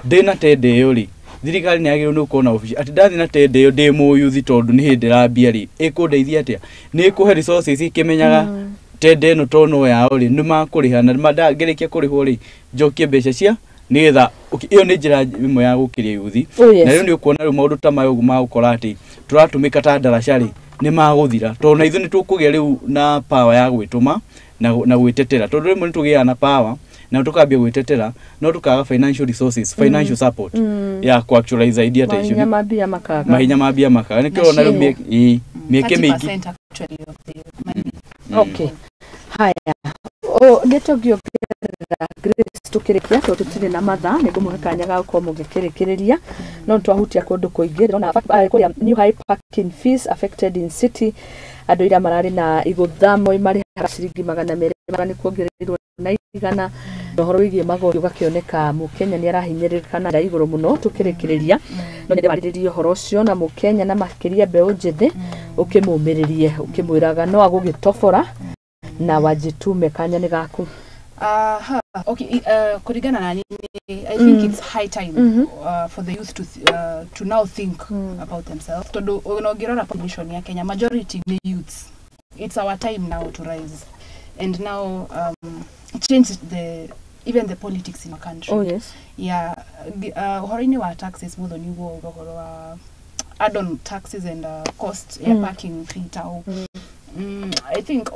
ndĩna tenda ĩyo rĩ thirikari nĩ yagĩrĩirwo nĩ gũkorwo na obici atĩ ndathiĩ na tenda ĩyo ndĩ mũyuthi tondũ nĩ hĩndĩ ndĩrambia rĩ ĩkũndeithia atĩa nĩ ĩkũhe resources ĩkĩmenyaga tenda ĩno to no yao rĩ nĩ makũrĩha na ngĩrĩkia kũrĩhwo rĩ njokie mbeca cia nĩgetha ĩyo nĩ njĩra ĩmwe ya gũkĩria yuthi na rĩu nĩ ũkuona rĩu maũndũ ta maya ũguo magũkora atĩ tũratũmĩka ta ndaraca rĩ nĩ magũthira tondũ na ithuĩ nĩ tũkũgĩa rĩu na power ya gwĩtũma na gwĩtetera tondũ rĩmwe nĩ tũgĩaga na power na tũkambia gwĩtetera no tũkaga financial resources financial support ya ku actualize idea ta icio mahinya ma mbia makaga nĩkĩo ũrona rĩu mĩeke mĩingĩ. Okay, haya nĩ tũngĩongerera Grace tũkĩrĩkia tondũ tũtirĩ na mathaa nĩ ngũmũhe kanya ga gũkorwo mũgĩkĩrĩkĩrĩria no nĩtwahutia kũndũ kũingĩ ndĩrona kũrĩa new high parking fees affected in city andũ iria mararĩ na igũtha moi marĩhaga ciringi 200 nĩ kuongereirwo na 100 na ũhoro wĩgiĩ magoti ũgakĩoneka mũkenya nĩ arahinyĩrĩrĩka na njĩra igũrũ mũno tũkĩrĩkĩrĩria no nyende warĩrĩrie ũhoro ũcio na mũkenya na makĩria mbeũ njĩthĩ ũkĩmũmĩrĩrie ũkĩmwĩraga no agũgĩtobora na wajitume kanya nĩ gaku. Okay, kũringana na niĩ I think it's high time for the youth to now think about themselves tondũ ona ũngĩrora population ya Kenya majority ni youths. It's our time now to rise and now change the Even the politics in our country. Oh yes. Yeah, ũhoro-inĩ wa taxes, Muthoni, ũguo uga ũhoro wa add-on taxes and cost ya parking fee tao. I think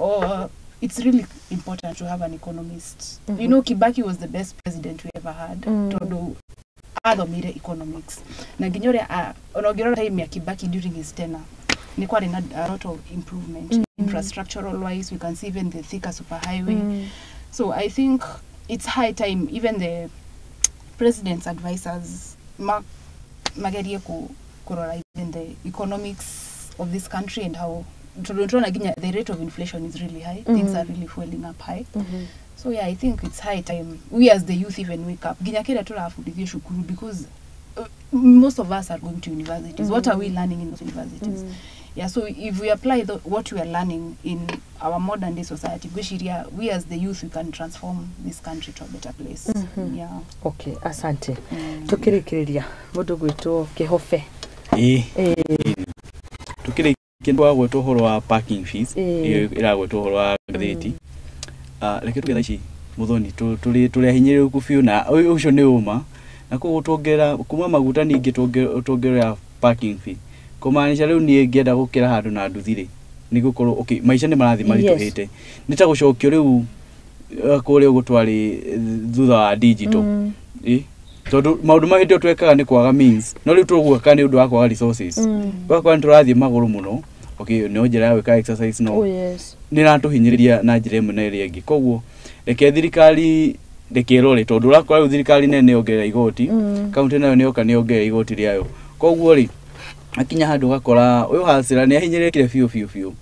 it's really important to have an economist. Kibaki was the best president we ever had, tondũ athomire economics, na nginya ũrĩa ona ũngĩrora time ya Kibaki, during his tenure, nĩ kwarĩ na a lot of improvement infrastructural wise. We can see even the Thika superhighway. So I think it's high time even the president's advisors magerie kurora even the economics of this country and how, tondũ tunaona nginya the rate of inflation is really high. Things are really fueling up high. So yeah, I think it's high time we as the youth even wake up, nginya kĩrĩa tũrabundithio cukuru, because most of us are going to universities. What are we learning in those universities? Yeah, so if we apply what we are learning in our modern day society, ngwĩciria we as the youth, we can transform this country to a better place. Yeah. Okay, asante. Tukĩrĩkĩrĩria, mũndũ gwĩtwo Kĩhobe. Ĩĩ. Tukĩrĩkia wagwetwo ũhoro wa parking fees, ĩyo ĩragwetwo ũhoro wa ngathĩti. Ah, reke tuge thaa ici, Muthoni, tũrĩ ahinyĩrĩrĩku biũ, na ũcio nĩ ũma, na koguo tuongerera kuma maguta, ningĩ tuongerera parking fee, kũmaanisha rĩu niĩ ngĩenda gũkĩra handũ na nduthi rĩ, nĩ gũkorwo okay, maica nĩ marathiĩ maritũhĩte, nĩ ta gũcokio rĩu kũrĩa ũguo twarĩ thutha wa digital. Ĩ tondũ maũndũ ma hĩndĩ ĩyo twekaga nĩ kwaga means, no rĩu tũgwĩka nĩ ũndũ wa kwaga resources. Ũgakora nĩ tũrathiĩ magũrũ mũno. Okay, no njĩra ya gwĩka exercise, no nĩ ĩratũhinyĩrĩria na njĩra ĩmwe na ĩrĩa ĩngĩ. Koguo reke thirikari, reke ĩrore, tondũ ũrakora rĩu thirikari nene nĩyongerera igoti, kaunti nayo nĩyoka nĩyongerera igoti rĩayo. Koguo rĩ, akinya handũ ũgakora ũyũ hacĩra nĩ ahinyĩrĩrĩkire biũ biũ biũ.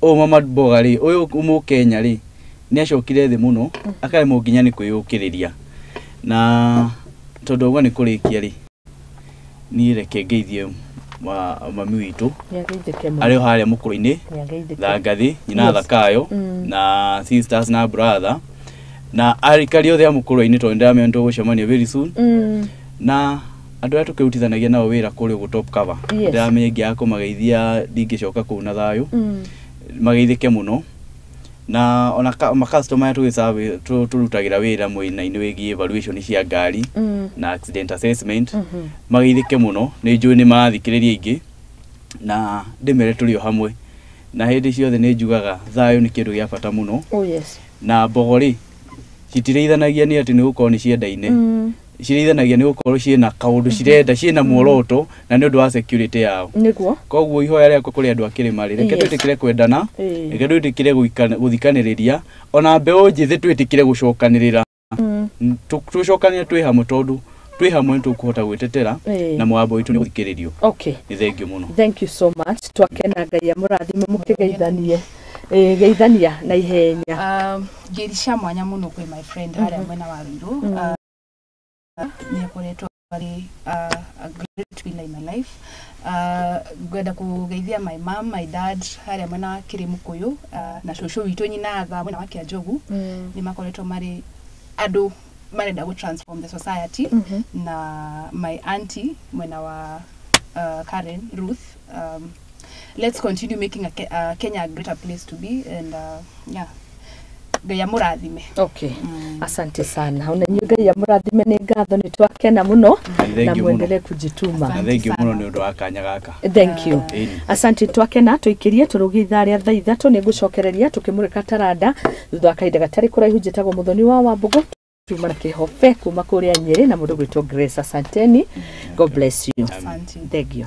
Ũyũ mama mboga rĩ, ũyũ mũkenya rĩ, nĩ acokire thĩ mũno, akaremwo nginya nĩ kwĩyũkĩrĩria. Na tondũ ũguo nĩ kũrĩkia rĩ, niĩ reke ngeithie mami witũ Nĩageithĩke mũno. arĩ o harĩa mũkũrũ-inĩ. Nĩageithĩke. Thangathi nyina, Thakayo, na sisters na brother na arikari othe a mũkũrũ-inĩ, tondũ ndĩramenya nĩtũgũcemania very soon, na andũ arĩa tũkĩrutithanagia nao wĩra kũrĩa ũguo Top Cover. Ndĩramenya ingĩaga kũmageithia ndingĩcoka kũu na thayũ. Mageithĩke mũno, na ona makastoma arĩa tũrutagĩra wĩra mwena-inĩ wĩgiĩ valuation cia ngari na accident assessment, mageithĩke mũno. Nĩ njũĩ nĩ marathikĩrĩria aingĩ, na ndĩmere tũrĩ o hamwe, na hĩndĩ ciothe nĩ njugaga thayũ nĩ kĩndũ gĩa bata mũno. Na mbogo rĩ, citirĩithanagia nĩ atĩ nĩ gũkorwo nĩ ciendaine, cirĩithanagia nĩ gũkorwo ciĩna kaũndũ cirenda, ciĩna muoroto, na nĩ ũndũ wa security yao. Koguo ihoya rĩakwa kũrĩ andũ a kĩrĩma rĩ, reke twĩtĩkĩre kwendana, reke twĩtĩkĩre gũthikanĩrĩria, ona mbeũ njĩthĩ twĩtĩkĩre gũcokanĩrĩra. Tũcokanĩre twĩ hamwe, tondũ twĩ hamwe nĩ tũkũhota gwĩtetera na mũgambo witũ nĩ gũthikĩrĩrio. Nĩ thengiũ mũno. Thank you so much. Twakena, Ngai amũrathime. Mũkĩgeithanie. Geithania na ihenya. Ngeithi cia mwanya mũno kwĩ my friend harĩa mwena wa Ruiru. Nĩ akoretwo arĩ a great pillar in my life. Ngwenda kũgeithia my mom, my dad harĩa mwena wa Kĩrĩmũkũyũ, na cũcũ witũ nyina tha mwena wa Kĩanjogu. Nĩ makoretwo marĩ andũ marenda gũ transform the society, na my auntie mwena wa Karen Ruth. Let's continue making Kenya a greater place to be, and yeah, Ngai amũrathime. Okay. Asante sana. Ona inyuĩ Ngai amũrathime. Nĩ ngatho, nĩ twakena mũno, na Thengiũ mũno. Muendelee kujituma. Na thengiũ mũno nĩ ũndũ wa kanya gaka. Thank you. Ĩni. Asante, twakena. Tũikĩrie tũrũgie ithaa rĩa thaa 3, nĩ ngũcokereria tũkĩmũrĩka taranda thutha wa kahinda gatarĩ kũraihu. Njĩtagwo Mũthoni wa Wambũgũ, tuma na Kĩhobe kuma kũrĩa Nyĩrĩ, na mũndũ gwĩtwo Grace. Asanteni, God bless you. Asante. Thank you.